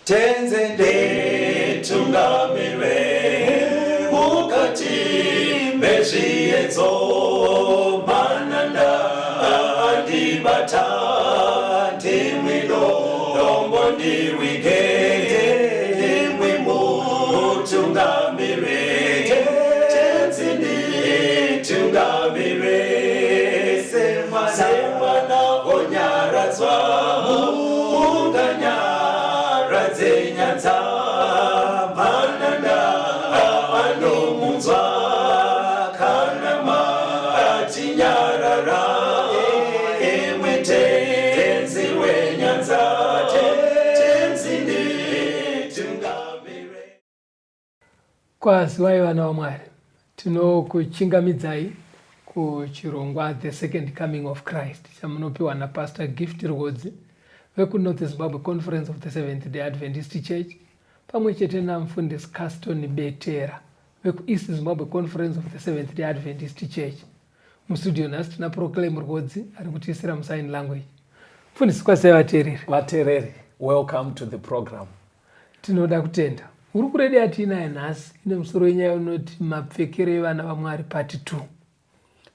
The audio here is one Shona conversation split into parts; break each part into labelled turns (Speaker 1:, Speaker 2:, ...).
Speaker 1: Tenzi nditungamire mukati mezviedzo, mananda andibata, ndimwi dombo ndirwige, ndimwi mutungamire. Tenzi nditungamire semwana onyaradzwa munganyaradze nyanza, mananda anomunzwa kana matinyarara, imwe Tenzi wenyanza. Tenzi nditungamire.
Speaker 2: Kwaziwai vana vaMwari, tinokuchingamidzai kuchirongwa The Second Coming of Christ chamunopiwa naPastor Gift Rwodzi vekuNorth Zimbabwe Conference of the Seventh Day Adventist Church pamwe chete namufundisi Caston Betera vekuEast Zimbabwe Conference of the Seventh Day Adventist Church. Mustudio nhasi tina Proclaim Rwodzi ari kutiisira musign language. Mufundisi, kwazisai vateereri.
Speaker 3: Vateereri, welcome to the program.
Speaker 2: Tinoda kutenda. Hurukuro yedu yatiinayo nhasi ine musoro wenyaya unoti mapfekero evana vaMwari part 2.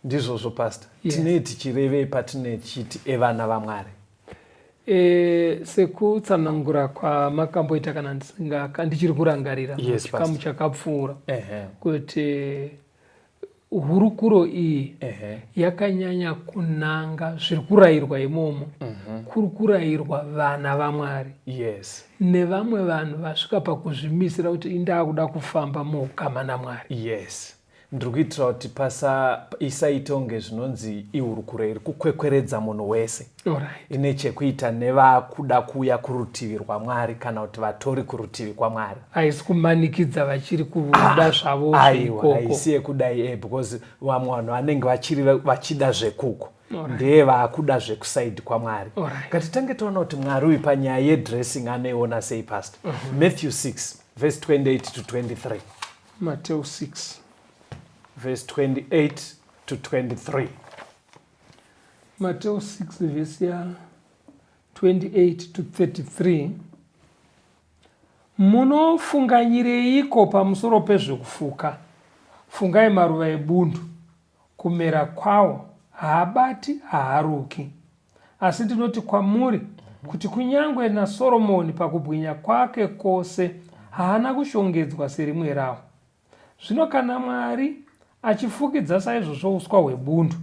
Speaker 3: Ndizvozvo, Pastor. Yes. Tinee tichirevei patinee tichiti evana vaMwari?
Speaker 2: Sekutsanangura kwamakamboita kana ndisinga ndichiri kurangarira chikamu chakapfuura kuti hurukuro iyi yakanyanya kunanga zviri kurayirwa imomo, kuri kurayirwa vana vaMwari nevamwe vanhu vasvika pakuzvimisira kuti indaa kuda kufamba muukama naMwari.
Speaker 3: Yes, ndiri kuitira kuti pasa isaite kunge zvinonzi ihurukuro iri kukwekweredza munhu wese. Ine chekuita nevakuda kuuya kurutivi rwaMwari kana kuti vatori kurutivi kwaMwari.
Speaker 2: Haisi kumanikidza vachiri kuda zvavo.
Speaker 3: Aiwa, haisi yekudai because vamwe vanhu vanenge vachiri vachida zvekuko, ndeye vaakuda zvekusaidi kwaMwari. Ngatitange toona kuti Mwari uyu panyaya yedressing anoiona sei, Pastor. Matthew 6 verse 28 to 23.
Speaker 2: Mateo 6
Speaker 3: verse 28 to 23.
Speaker 2: Mateo 6 vhesi ya 28 to 33. Munofunganyireiko pamusoro pezvekufuka? Fungai maruva ebundu, kumera kwawo, haabati, haaruki. Asi ndinoti kwamuri kuti kunyangwe naSoromoni pakubwinya kwake kwose haana kushongedzwa serimwe rawo. Zvino kana Mwari achifukidza saizvozvo uswa hwebundu,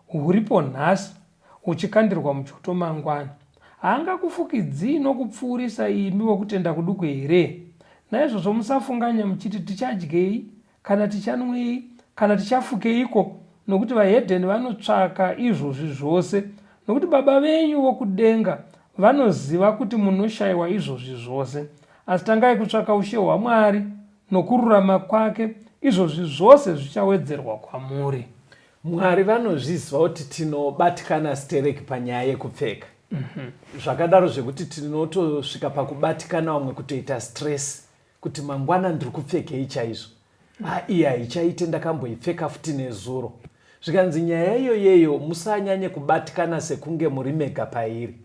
Speaker 2: huripo nhasi, huchikandirwa muchoto mangwana, haangakufukidzii nokupfuurisa imi vokutenda kuduku here? Naizvozvo musafunganya muchiti, Tichadyei? Kana tichanwei? Kana tichafukeiko? Nokuti vahedheni vanotsvaka izvozvi zvose, nokuti Baba venyu vokudenga vanoziva kuti munoshayiwa izvozvi zvose. Asi tangai kutsvaka ushe hwaMwari nokururama kwake, izvozvi zvose zvichawedzerwa kwamuri.
Speaker 3: Mwari vanozviziva kuti tinobatikana stereki panyaya yekupfeka. Zvakadaro zvekuti tinotosvika pakubatikana, vamwe kutoita stress kuti mangwana ndiri kupfekei chaizvo. Ha, iyi haichaite, ndakamboipfeka futi nezuro. Zvikanzi nyaya iyoyeyo musanyanye kubatikana sekunge muri mega pairi.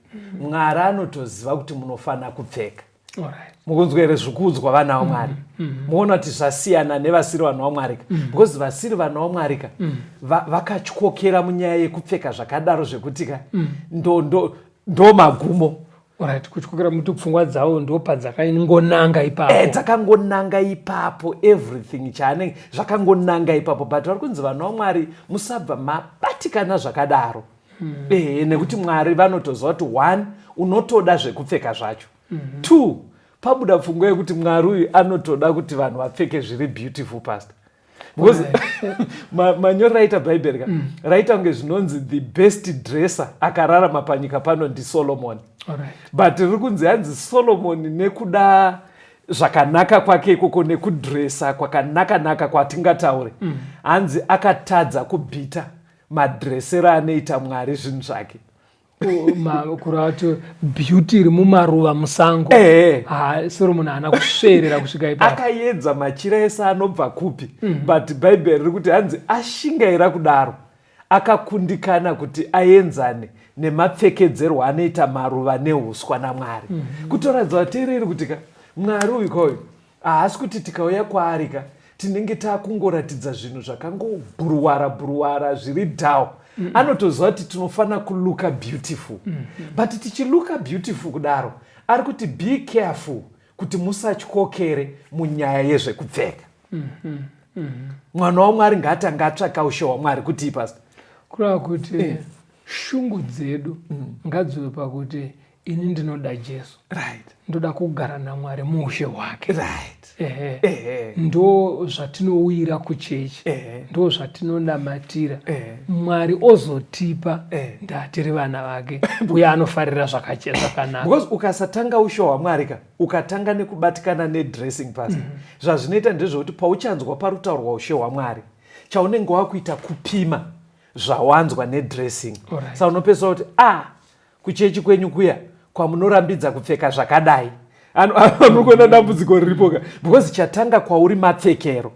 Speaker 3: Mwari anotoziva kuti munofanira kupfeka. Mukunzwa here zvikuudzwa vana vaMwari? Muona kuti zvasiyana nevasiri vanhu vaMwari ka, because vasiri vanhu vaMwari ka vakatyokera munyaya yekupfeka zvakadaro zvekuti ka ndo magumo.
Speaker 2: Alright, kutyokera muti pfungwa dzavo ndo padzakangonanga ipapo.
Speaker 3: Dzakangonanga ipapo, everything chaanenge zvakangonanga ipapo. But vari kunzi vanhu vaMwari musabva mabatikana zvakadaro. Nekuti Mwari vanotoziva kuti one, unotoda zvekupfeka zvacho. Two, pabuda pfungwa yekuti Mwari uyu anotoda kuti vanhu vapfeke zviri beautiful, Pastor, because manyoro raita Bhaibheri ka raita kunge zvinonzi the best dresser akararama panyika pano ndiSolomon. But riri kunzi hanzi Solomon nekuda zvakanaka kwake ikoko nekudresa kwakanaka-naka kwatingataure, hanzi akatadza kubhita madresero anoita Mwari zvinhu zvake.
Speaker 2: Kureva kuti beauty iri mumaruva musango, ha, Solomon haana kusverera kusvika ipapo.
Speaker 3: Akaedza machira ese anobva kupi, but Bhaibheri riri kuti hanzi ashingaira kudaro akakundikana kuti aenzane nemapfekedzerwo anoita maruva neuswa naMwari. Kutoratidza vateereri kuti ka Mwari uyu kauyu haasi kuti tikauya kwaari ka tinenge takungoratidza zvinhu zvakangobhuruwara bhuruwara zviri down. Anotoziva kuti tinofanira kulooka beautiful, but tichilooka beautiful kudaro, ari kuti be careful kuti musatyokere munyaya yezvekupfeka. Mwana waMwari ngaatanga atsvaka ushe hwaMwari kuti, Pastor?
Speaker 2: Kureva kuti shungu dzedu ngadzive pakuti ini ndinoda Jesu, ndoda kugara naMwari muushe hwake. Ehe. Ndo zvatinouyira kuchechi, ndo zvatinonamatira. Mwari ozotipa ndatiri vana vake uye anofarira zvakanaka.
Speaker 3: Because ukasatanga ushe hwaMwari ka, ukatanga nekubatikana nedressing, Pastor, zvazvinoita ndezvekuti pauchanzwa parutaurwa ushe hwaMwari, chaunenge wakuita kupima zvawanzwa nedressing. Saka unopedzisa kuti, a kuchechi kwenyu kuya kwamunorambidza kupfeka zvakadai, anokuona dambudziko riripo ka, because chatanga kwauri mapfekero.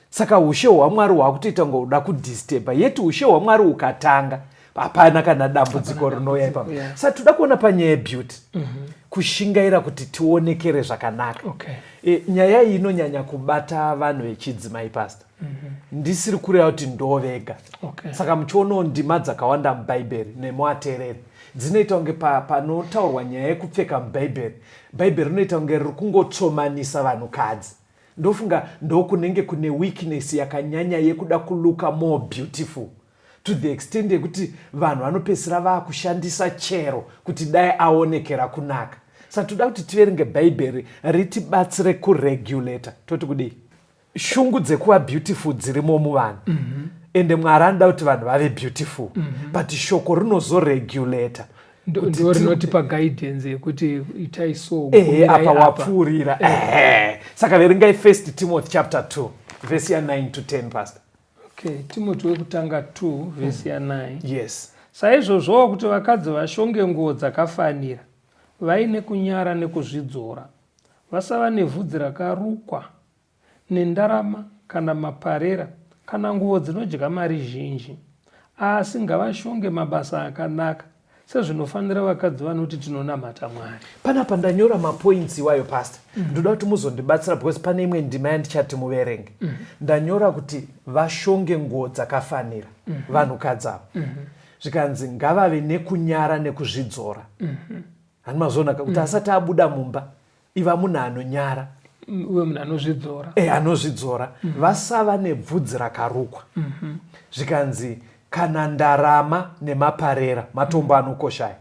Speaker 3: Saka ushe hwaMwari hwakutoita kunge uda kudisturba, yeti ushe hwaMwari ukatanga, hapana kana dambudziko rinouya ipapo. Saka toda kuona panyaya yebeauty, kushingaira kuti tionekere zvakanaka. E, nyaya iyi inonyanya kubata vanhu vechidzimai, Pastor. Ndisiri kureva kuti ndo vega. Saka muchionawo ndima dzakawanda muBhaibheri nemuateereri dzinoita kunge panotaurwa nyaya yekupfeka muBhaibheri, Bhaibheri rinoita kunge riri kungotsomanisa vanhukadzi. Ndofunga ndokunenge kune weakness yakanyanya yekuda kulooka more beautiful to the extent yekuti vanhu vanopedzisira vaakushandisa chero kuti dai aonekera kunaka. Saka toda kuti tiverenge Bhaibheri ritibatsire kuregulata. Toti kudii? Shungu dzekuva beautiful dzirimo muvanhu, ende Mwari anoda kuti vanhu vave beautiful, but shoko rinozoregulata.
Speaker 2: Ndo rinotipa guidance yekuti itai so.
Speaker 3: Ehe.
Speaker 2: Gumirai.
Speaker 3: Apa wapfuurira. Ehe, saka verengai First Timothy chapter 2 vhesi ya9 to 10, Pastor.
Speaker 2: Okay, Timothy wekutanga 2 vhesi ya9.
Speaker 3: Yes.
Speaker 2: Saizvozvowo kuti vakadzi vashonge nguo dzakafanira, vaine kunyara nekuzvidzora, vasava nevhudzi rakarukwa nendarama kana maparera kana nguo dzinodya mari zhinji, asi ngavashonge mabasa akanaka sezvinofanira vakadzi vanoti tinonamata Mwari.
Speaker 3: Panapa ndanyora mapoints iwayo, Pastor. Ndoda kuti muzondibatsira because pane imwe ndima yandichati muverenge. Ndanyora kuti vashonge nguo dzakafanira vanhukadzi ava, zvikanzi ngavave nekunyara nekuzvidzora. Hani mazvona kuti asati abuda mumba, iva munhu anonyara.
Speaker 2: Uye munhu anozvidzora.
Speaker 3: E, anozvidzora. Vasava nebvudzi rakarukwa, zvikanzi kana ndarama nemaparera, matombo anokoshaya,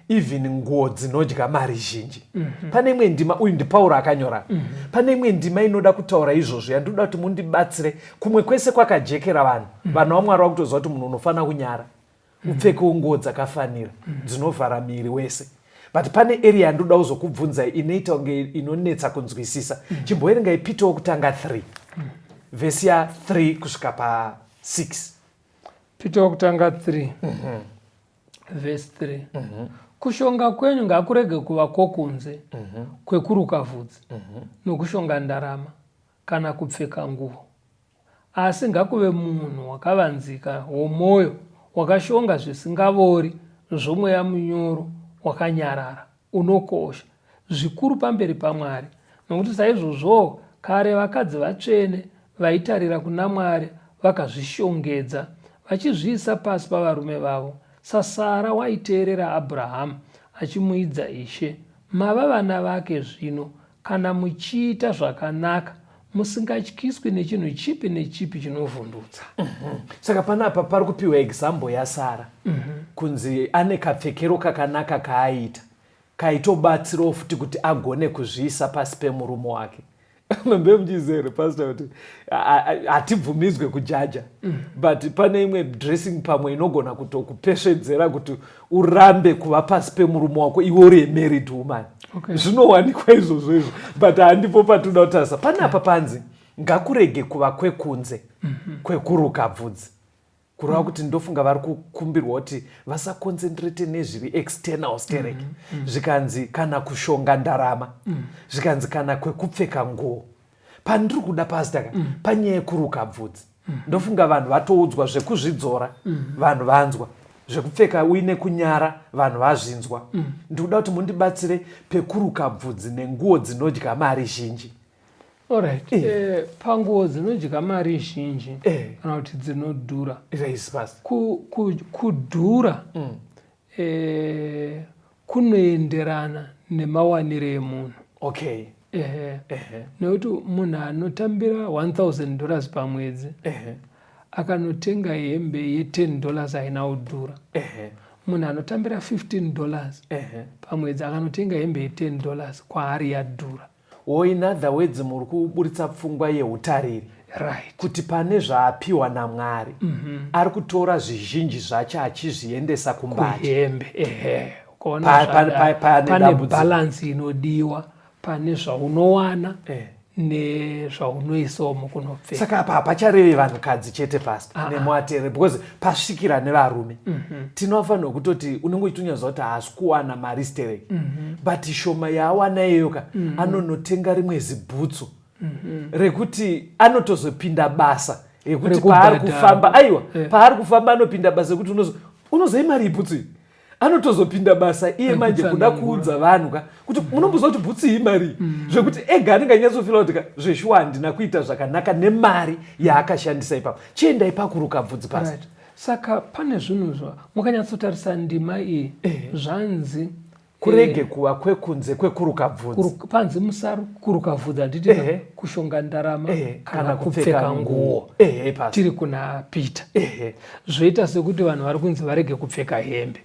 Speaker 3: even nguo dzinodya mari zhinji. Pane imwe ndima, uyu ndiPauro akanyora, pane imwe ndima inoda kutaura izvozvo yandinoda kuti mundibatsire. Kumwe kwese kwakajekera vanhu, vanhu vaMwari vakutoziva kuti munhu unofanira kunyara, upfekewo nguo dzakafanira dzinovhara miri wese, but pane area yandoda kuzokubvunzai inoita kunge inonetsa kunzwisisa. Chimboverengai Peter wokutanga 3 vhesi ya3 kusvika pa6.
Speaker 2: Peter wokutanga 3 vhesi 3: Kushonga kwenyu ngakurege kuva kwokunze kwekuruka vhudzi nokushonga ndarama kana kupfeka nguo, asi ngakuve munhu wakavanzika womwoyo, wakashonga zvisingavori zvomweya munyoro wakanyarara, unokosha zvikuru pamberi paMwari. Nokuti saizvozvowo kare vakadzi vatsvene vaitarira kuna Mwari vakazvishongedza, vachizviisa pasi pavarume vavo, saSara waiteerera Abhurahamu, achimuidza ishe. Mava vana vake zvino, kana muchiita zvakanaka, musingatyiswi nechinhu chipi nechipi chinovhundutsa.
Speaker 3: Saka panapa pari kupiwa example yaSara, kunzi ane kapfekero kakanaka kaaita kaitobatsirawo futi kuti agone kuzviisa pasi pemurume wake. Mambe muchiziva here, Pastor, kuti hatibvumidzwe kujaja, but pane imwe dressing pamwe inogona kutokupesvedzera kuti urambe kuva pasi pemurume wako iwe uri married woman? Zvinowanikwa izvozvo izvo, but handipo patinoda kutarisa panapa. Panzi ngakurege kuva kwekunze kwekuruka bvudzi, kureva kuti ndofunga vari kukumbirwa kuti vasaconcentrate nezviri external sterek. Zvikanzi kana kushonga ndarama, zvikanzi kana kwekupfeka nguo. Pandiri kuda, Pastor, ka panyaya yekuruka bvudzi, ndofunga vanhu vatoudzwa zvekuzvidzora, vanhu vanzwa. Zvekupfeka uine kunyara vanhu vazvinzwa. Ndikuda kuti mundibatsire pekuruka bvudzi nenguo dzinodya mari zhinji.
Speaker 2: Alright. Panguo dzinodya mari zhinji kana kuti dzinodhura.
Speaker 3: Yes, pastor.
Speaker 2: Kudhura kunoenderana nemawanire emunhu.
Speaker 3: Okay.
Speaker 2: Ehe. Nekuti munhu anotambira $1000 pamwedzi akanotenga hembe ye$10 haina kudhura. Munhu anotambira $15 pamwedzi akanotenga hembe ye$10 kwaari yadhura.
Speaker 3: Or in other words, muri kuburitsa pfungwa yeutariri.
Speaker 2: Right.
Speaker 3: Kuti pane zvaapiwa naMwari, ari kutora zvizhinji zvacho achizviendesa kumbacha.
Speaker 2: Kuhembe, ehe. Ukaona zvadaro,
Speaker 3: Pane
Speaker 2: pane
Speaker 3: dambudziko.
Speaker 2: Balance inodiwa pane zvaunowana nezvaunoisawo mukunopfeka.
Speaker 3: Saka apa hapacharevi vanhukadzi chete, pastor, nemuatere, because pasvikira nevarume. Tinofanirwa kutoti unenge uchitonyaziva kuti haasi kuwana mari stereki, but shoma yaawana iyoyo ka, anonotenga rimwe zibhutsu rekuti anotozopinda basa rekuti paari
Speaker 2: Rekubhadhara.
Speaker 3: kufamba, aiwa, paari kufamba anopinda basa rekuti unozoi mari ibhutsu iyi, anotozopinda basa iye manje kuda
Speaker 2: Rekutsanangura.
Speaker 3: Kuudza vanhu ka kuti munomboziva kuti bhutsu iyi mari, zvekuti ega anenge anyatsofila kuti ka zveshuwa handina kuita zvakanaka nemari yaakashandisa ipapo. Chiendai pakuruka bvudzi, pastor.
Speaker 2: Right. Saka pane zvinhu zva mukanyatsotarisa ndima iyi, zvanzi
Speaker 3: Kurege kuva kwekunze kwekuruka bvudzi.
Speaker 2: Panzi musakuruka bvudzi, handiti? Kushonga ndarama kana kupfeka nguo.
Speaker 3: Ehe, pastor.
Speaker 2: Tiri kuna Peter. Zvoita sekuti vanhu vari kunzi varege kupfeka hembe.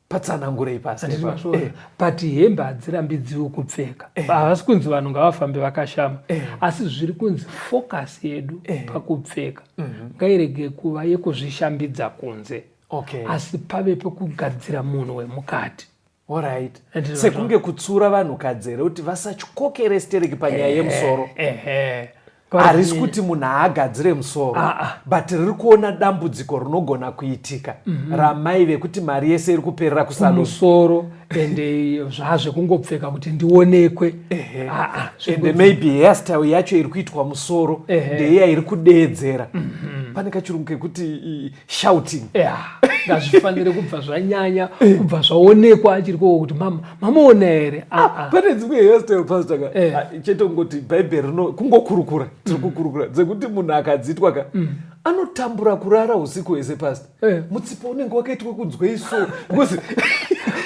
Speaker 3: Patsanangurei, pastor.
Speaker 2: Handiti
Speaker 3: Ipapo.
Speaker 2: mazviona? But hembe hadzirambidziwi kupfeka. Havasi kunzi vanhu ngavafambe vakashama, asi zviri kunzi focus yedu pakupfeka ngairege kuva yekuzvishambidza kunze, asi pave pekugadzira munhu wemukati.
Speaker 3: Alright.
Speaker 2: Handiti?
Speaker 3: Sekunge kutsura vanhukadzi here kuti vasatyokere stereki panyaya yemusoro?
Speaker 2: Ehe.
Speaker 3: Harisi kuti munhu haagadzire musoro,
Speaker 2: Ah, ah.
Speaker 3: but riri kuona dambudziko rinogona kuitika ramai vekuti mari yese iri kuperera kusalon.
Speaker 2: Kumusoro, ende zvazvekungopfeka kuti ndionekwe. Ah, ah,
Speaker 3: Ende maybe hairstyle yacho iri kuitwa musoro ndeiya iri kudeedzera. Pane kachirungu kekuti shouting.
Speaker 2: Ya, ngazvifanire kubva zvanyanya, kubva zvaonekwa achiri koko kuti mama, mamuona here? Ah, ah.
Speaker 3: Pane dzimwe hairstyle, pastor ka, ah, chete kungoti Bhaibheri rino kungokurukura, tiri kukurukura dzekuti munhu akadzitwa ka, anotambura kurara usiku hwese, pastor. Mutsipa unenge wakaitwa kunzwei so because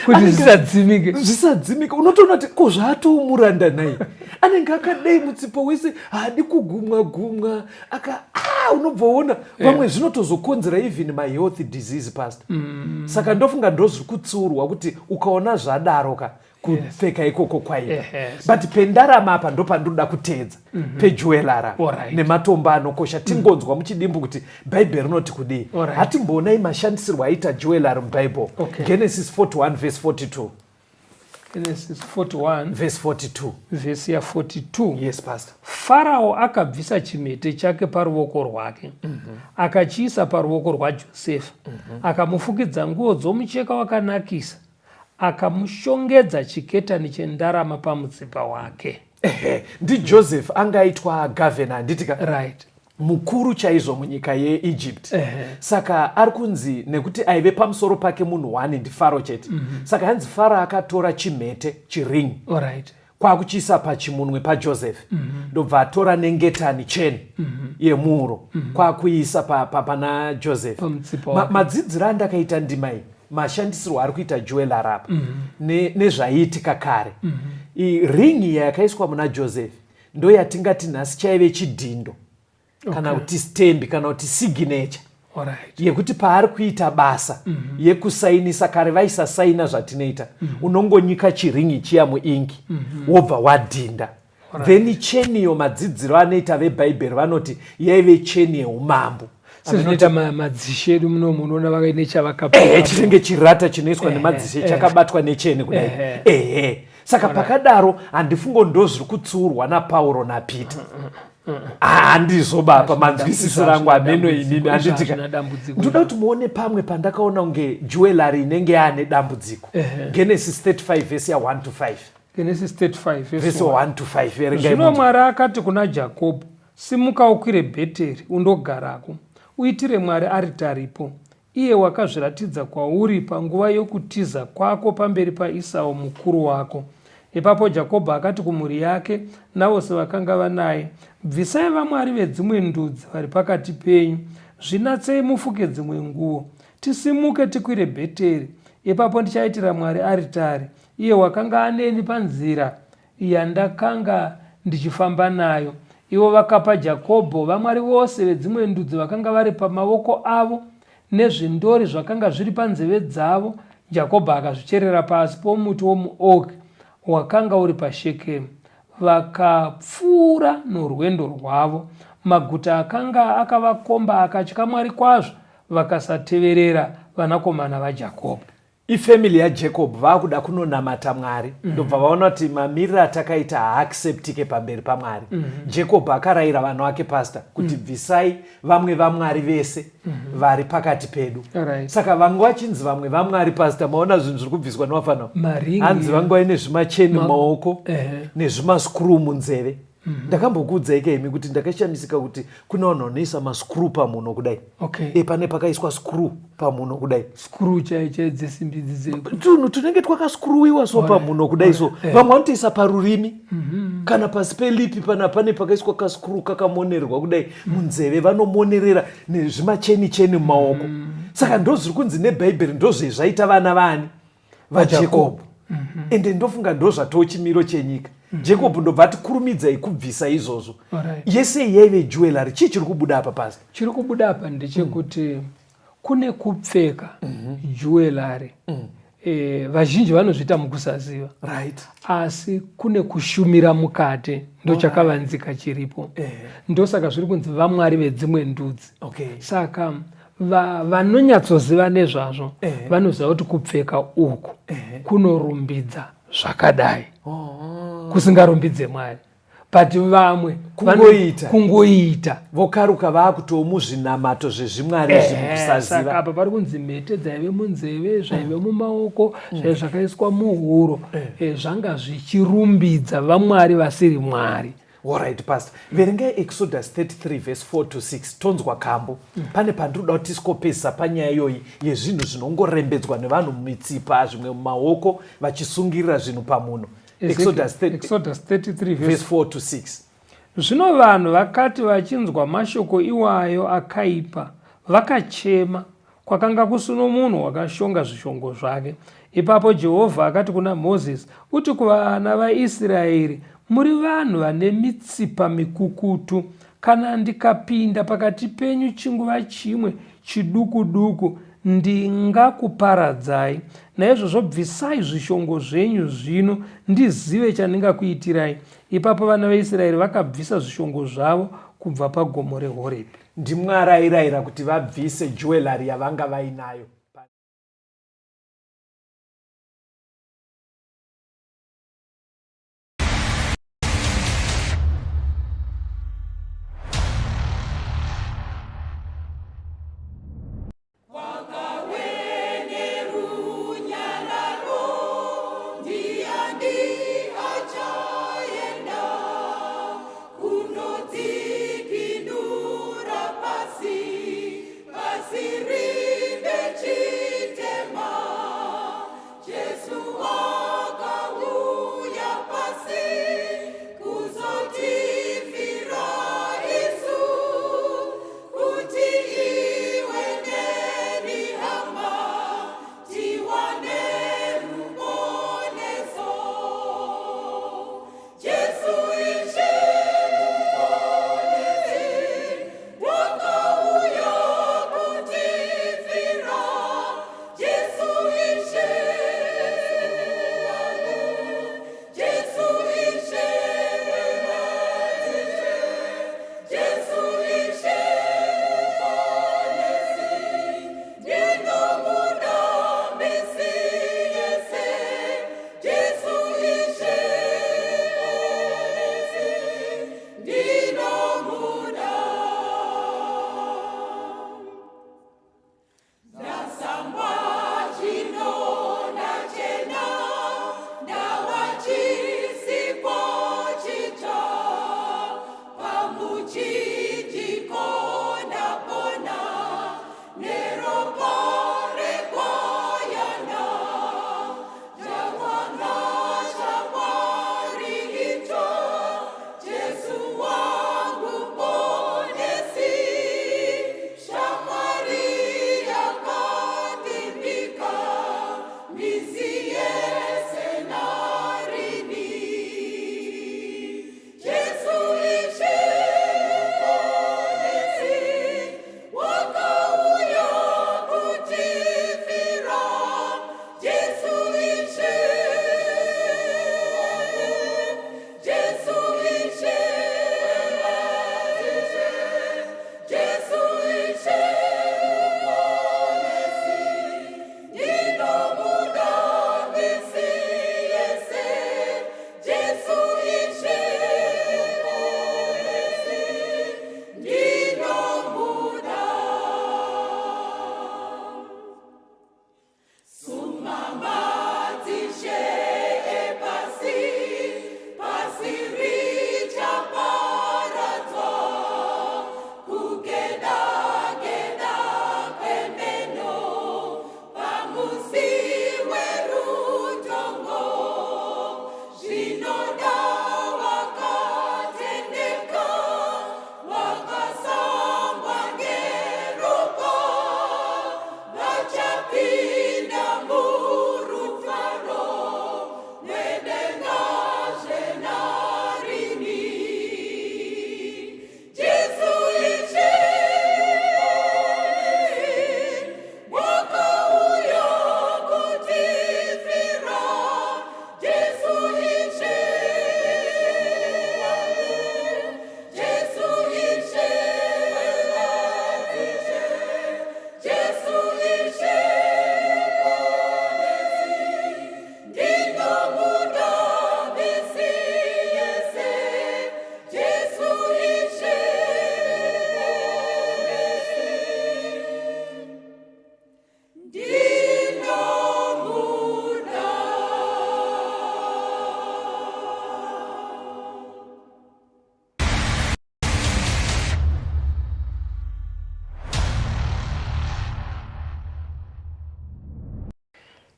Speaker 2: kuti zvisadzimike.
Speaker 3: Zvisadzimika. Unotoona kuti ko zvaatoumuranda nai, anenge akadei mutsipa wese, haadi kugumwa gumwa aka, ah, unobva uona vamwe zvinotozokonzera even mahealth disease, pastor. Saka ndofunga ndozviri kutsiurwa kuti ukaona zvadaro ka, kupfeka ikoko kwaiva. But pendarama apa ndopandoda kuteedza, pejewellery nematombo anokosha. Tingonzwa muchidimbu kuti Bhaibheri rinoti kudii. Hatimboonai mashandisirwo aita jewellery muBhaibheri. Genesis 41 verse 42.
Speaker 2: Genesis 41
Speaker 3: verse 42.
Speaker 2: Vhesi ya42.
Speaker 3: Yes, pastor.
Speaker 2: Farao akabvisa chimete chake paruoko rwake, akachiisa paruoko rwaJosefa, akamufukidza nguo dzomucheka wakanakisa, akamushongedza chiketani chendarama pamutsipa wake.
Speaker 3: Ehe, ndiJoseph anga aitwa gavhena, handiti ka?
Speaker 2: Right.
Speaker 3: Mukuru chaizvo munyika yeEgypt. Saka ari kunzi nekuti aive pamusoro pake munhu one ndiFaro chete, saka hanzi Faro akatora chimhete, chiring, kwakuchiisa pachimunwe paJoseph, ndobva atora nengetani, cheni yemuuro, kwakuiisa pana Joseph.
Speaker 2: Pamutsipa wake.
Speaker 3: Madzidziro andakaita ndima iyi, mashandisirwo ari kuita jewellery apa nezvaiitika kare, ring iya yakaiswa muna Joseph ndo yatingati nhasi chaive chidhindo kana kuti stamp kana kuti signature yekuti paari kuita basa yekusainisa. Kare vaisasaina zvatinoita, unongonyika chiringi chiya muinki, wobva wadhinda. Then cheniyo, madzidziro anoita veBhaibheri, vanoti yaive cheni yeumambo.
Speaker 2: Sezvinoita madzishe edu munomu, unoona vakaine
Speaker 3: Ehe, chinenge chirata chinoiswa nemadzishe chakabatwa necheni kudai. Ehe, saka pakadaro handifungo ndo zviri kutsiurwa naPauro naPeter. Handizvo bapa, manzwisisiro angu, ameno inini, handitika?
Speaker 2: Hazvina dambudziko.
Speaker 3: Ndoda kuti muone pamwe pandakaona kunge jewellery inenge yaane dambudziko. Genesis 35 vhesi ya1 to 5.
Speaker 2: Genesis 35 verse
Speaker 3: vhesi
Speaker 2: 1.
Speaker 3: 1 to 5, verengai
Speaker 2: Zvino
Speaker 3: munzwe.
Speaker 2: Mwari akati kuna Jakobho, "Simuka ukwire Bheteri undogarako, uitire Mwari aritaripo." iye wakazviratidza kwauri panguva yokutiza kwako pamberi paIsau mukuru wako. Ipapo Jakobho akati kumhuri yake navose vakanga vanaye, Bvisai vamwari vedzimwe ndudzi vari pakati penyu, zvinatsei mufuke dzimwe nguo, tisimuke tikwire Bheteri. Ipapo ndichaitira Mwari aritari, iye wakanga aneni panzira yandakanga ndichifamba nayo. Ivo vakapa Jakobho vamwari vose vedzimwe ndudzi vakanga vari pamavoko avo nezvindori zvakanga zviri panzeve dzavo. Jakobho akazvicherera pasi pomuti womuoki wakanga uri paShekemu. Vakapfuura norwendo rwavo. Maguta akanga akavakomba akatya Mwari kwazvo, vakasateverera vanakomana vaJakobho.
Speaker 3: Ifamily yaJacob vakuda kunonamata Mwari mm. Ndobva vaona kuti mamiriro atakaita haacceptike pamberi paMwari mm -hmm. Jacob akarayira vanhu vake pastor kuti mm. bvisai vamwe vamwari vese mm -hmm. vari pakati pedu right. Saka vanga vachinzi vamwe vamwari pastor, maona zvinhu zviri kubviswa nevafanao hanzi vanga vaine zvimacheni mumaoko uh -huh. nezvimaskru munzeve Mm -hmm. Ndakambokuudzai ka imi kuti ndakashamisika kuti kune vanhu vanoisa mascrew pamhuno kudai.
Speaker 2: Okay.
Speaker 3: E, pane pakaiswa screw pamhuno kudai.
Speaker 2: Screw chai chai dzesimbi idzi
Speaker 3: Tunhu tunenge twakascrewiwa so pamhuno kudai so. Eh. Vamwe vanotoisa parurimi. Mm -hmm. Kana pasi pelipi pana pane pakaiswa kascrew kakamonererwa kudai mm -hmm. Munzeve vanomonerera nezvimacheni cheni mumaoko. Mm -hmm. Saka ndozviri kunzi nebhaibheri ndozvezvaita vana vani? vaJacob mm -hmm. Ende ndofunga ndozvatoo chimiro chenyika mm -hmm. Jacob ndobva ati kurumidzai kubvisa izvozvo right. Yese yaive jewelry. Chii chiri kubuda apa pasi?
Speaker 2: Chiri kubuda apa ndechekuti mm. kune kupfeka mm -hmm. jewelry mm. E, vazhinji vanozviita mukusaziva
Speaker 3: right.
Speaker 2: Asi kune kushumira mukati ndochakavanzika chiripo eh. Ndosaka zviri kunzi vamwari vedzimwe ndudzi
Speaker 3: okay.
Speaker 2: Saka vanonyatsoziva nezvazvo eh. vanoziva kuti kupfeka uku eh. kunorumbidza zvakadai oh. Kusingarumbidze Mwari, but vamwe
Speaker 3: kungoita
Speaker 2: kungoita
Speaker 3: vokaruka vakutomuzvinamato zvezvimwari izvi mukusaziva.
Speaker 2: Saka apa pari kunzi mhete dzaive munzeve, zvaive mumaoko, zvaive zvakaiswa muhuro, zvanga zvichirumbidza vamwari vasiri Mwari.
Speaker 3: Alright pastor, verengai Exodus 33 verse 4 to 6 tonzwa kambo. Pane pandinoda kuti tisikopedzisa panyaya iyoyi yezvinhu zvinongorembedzwa nevanhu mumitsipa, zvimwe mumaoko vachisungirira zvinhu pamuno. Exodus
Speaker 2: 30, Exodus 33
Speaker 3: verse 4 to 6.
Speaker 2: Zvino vanhu vakati vachinzwa mashoko iwayo akaipa, vakachema. Kwakanga kusino munhu wakashonga zvishongo zvake. Ipapo Jehovha akati kuna Mozisi, Uti kuvana vaIsiraeri, Muri vanhu vane mitsipa mikukutu. Kana ndikapinda pakati penyu chinguva chimwe chiduku-duku, ndingakuparadzai. Naizvozvo bvisai zvishongo zvenyu zvino, ndizive chandingakuitirai. Ipapo vana vaIsiraeri vakabvisa zvishongo zvavo kubva pagomo reHorebhi.
Speaker 3: NdiMwari airayira kuti vabvise jewellery yavanga vainayo.
Speaker 1: Kunodzikinura pasi, pasi rine.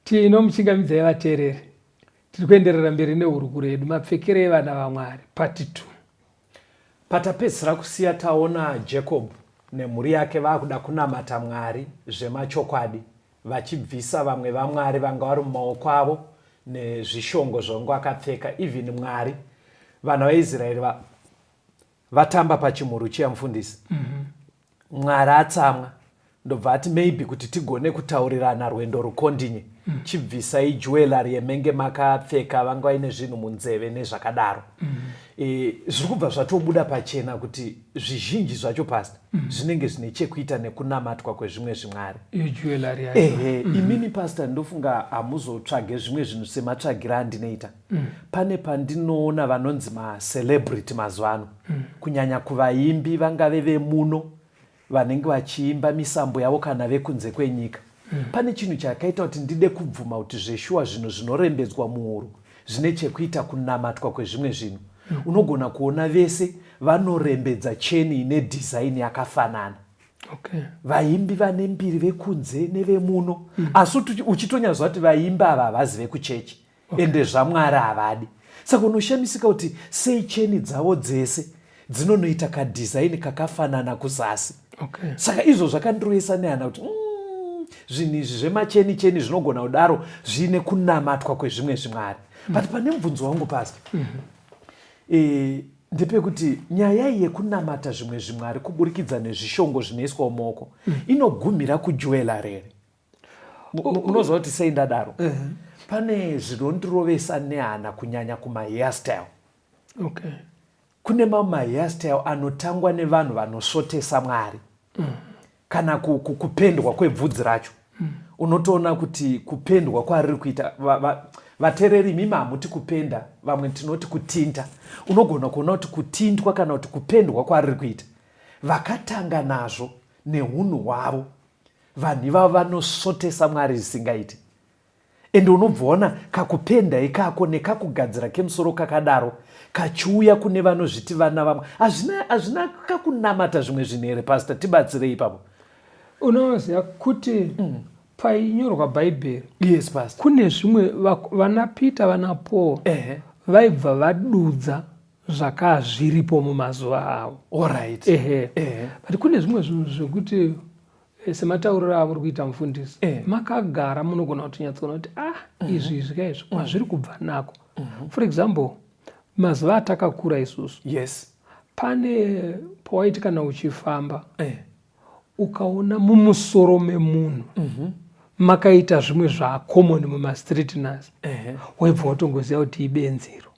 Speaker 2: Tinomuchingamidzai vateereri. Tiri kuenderera mberi nehurukuro yedu mapfekero evana vaMwari part 2.
Speaker 3: Patapedzisira kusiya taona Jacob nemhuri yake vakuda kunamata Mwari zvemachokwadi vachibvisa vamwe vamwari vanga vari mumaoko avo nezvishongo zvavanga vakapfeka even Mwari vana vaIsraeri va, vatamba pachimhuru chiya mufundisi mm -hmm. Mwari atsamwa ndobva ati maybe kuti tigone kutaurirana rwendo rukondinye mm. chibvisai jewellery yemenge makapfeka vanga vaine zvinhu munzeve nezvakadaro mm. e, zviri kubva zvatobuda pachena kuti zvizhinji zvacho pasta mm. zvinenge zvine chekuita nekunamatwa kwezvimwe zvimwari ehe mm. imini pasta ndofunga hamuzotsvage zvimwe zvinhu sematsvagiro andinoita mm. Pane pandinoona vanonzi macelebrity mazuva ano mm. kunyanya kuvaimbi vangave vemuno vanenge vachiimba misambo yavo kana vekunze kwenyika mm. Pane chinhu chakaita kuti ndide kubvuma kuti zveshuwa zvinhu zvinorembedzwa muhuro zvine chekuita kunamatwa kwezvimwe zvinhu mm. Unogona kuona vese vanorembedza cheni ine dhizaini yakafanana okay. Vaimbi vane mbiri vekunze nevemuno mm. Asi uchitonyaziva kuti vaimbi ava havazi vekuchechi okay. Ende zvamwari havadi saka unoshamisika kuti sei cheni dzavo dzese dzinonoita kadhizaini kakafanana kuzasi okay. Saka izvo zvakandiroyesa nehana kuti mm, zvinhu izvi zvemacheni cheni zvinogona kudaro zviine kunamatwa kwezvimwe zvimwari mm. But pane mubvunzo wangu pasta mm -hmm. e, ndepekuti nyaya iyi yekunamata zvimwe zvimwari kuburikidza nezvishongo zvinoiswa mumaoko mm. inogumira kujewellery here munoziva kuti sei ndadaro uh -huh. Pane zvinondirovesa nehana kunyanya kumahairstyle okay. Kune mamwe mahairstyle anotangwa nevanhu vanosvotesa Mwari mm. Kana kupendwa kwebvudzi racho mm. Unotoona kuti kupendwa kwariri kuita vatereri imimi hamuti kupenda vamwe tinoti kutinta unogona kuona kuti kutintwa kana kuti kupendwa kwariri kuita vakatanga nazvo nehunhu hwavo Vanhu ivavo vanosvotesa Mwari zvisingaite. Ende unobva waona kakupenda ikako nekakugadzira kemusoro kakadaro kachiuya kune vanozviti vana vamwe. Hazvina hazvina kakunamata zvimwe zvinhu here pastor tibatsirei ipapo.
Speaker 2: Unoziva kuti mm. painyorwa Bhaibheri.
Speaker 3: Yes pastor.
Speaker 2: Kune zvimwe vana Peter vana Paul vaibva vadudza zvakaa zviripo mumazuva avo.
Speaker 3: Alright.
Speaker 2: Ehe. Ehe. But kune zvimwe zvinhu zvekuti eh, sematauriro amuri kuita mufundisi eh. makagara munogona kutonyatsoona kuti ah mm -hmm. izvi izvi ka izvi kwazviri kubva nako mm -hmm. for example mazuva atakakura isusu
Speaker 3: yes.
Speaker 2: Pane pawaiti kana uchifamba eh. Ukaona mumusoro memunhu mm -hmm. makaita zvimwe zvacommon mumastreet nhasi eh. Waibva watongoziva kuti ibenziro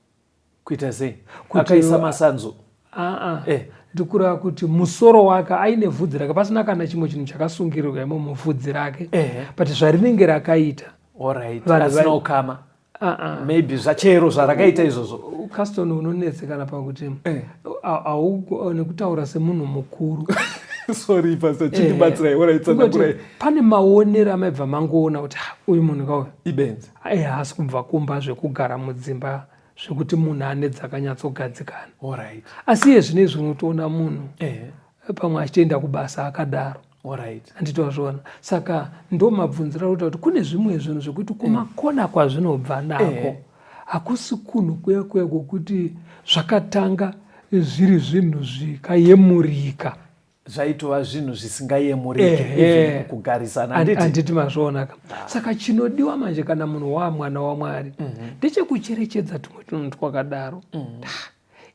Speaker 3: Kuita sei? Akaisa masanzu.
Speaker 2: Aa eh. Ndikureva kuti musoro wake aine vhudzi rake pasina kana chimwe chinhu chakasungirirwa imo muvhudzi rake eh. But zvarinenge rakaita
Speaker 3: asina ukama maybe zvachero zvarakaita izvozvo
Speaker 2: Caston unonetsekana pakuti eh. Nekutaura semunhu mukuru
Speaker 3: sorry pastor chindibatsirai eh. Alright, tsanangurai.
Speaker 2: Pane maonero amaibva mangoona kuti uyu munhu kauyu
Speaker 3: ibenzi
Speaker 2: haasi kubva kumba zvekugara mudzimba zvekuti munhu ane dzakanyatsogadzikana
Speaker 3: Alright.
Speaker 2: Asi iye zvino izvi unotoona munhu eh. Pamwe achitoenda kubasa akadaro
Speaker 3: Alright.
Speaker 2: Handiti wazviona saka ndo mabvunziro akuita kuti kune zvimwe zvinhu zvekuti kumakona kwazvinobva nako eh. Hakusi kunhu kuya kuya kwokuti zvakatanga zviri zvinhu zvikayemurika
Speaker 3: zvaitova zvinhu zvisingayemurike even kugarisana
Speaker 2: handiti handiti mazvionaka ah. Saka chinodiwa manje kana munhu waa mwana waMwari mhm. ndechekucherechedza mm -hmm. tumwe tunhu twakadaro mm -hmm.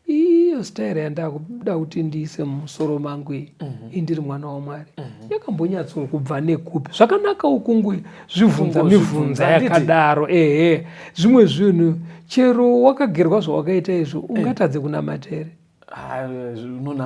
Speaker 2: Iyo style yandakuda kuti ndiise mumusoro mangu iyi mm -hmm. indiri mwana waMwari mm -hmm. yakambonyatso kubva nekupi zvakanaka ukungu zvibvunza mibvunza yakadaro ehe zvimwe zvinhu chero wakagerwa zvawakaita izvo eh. ungatadze kunamata here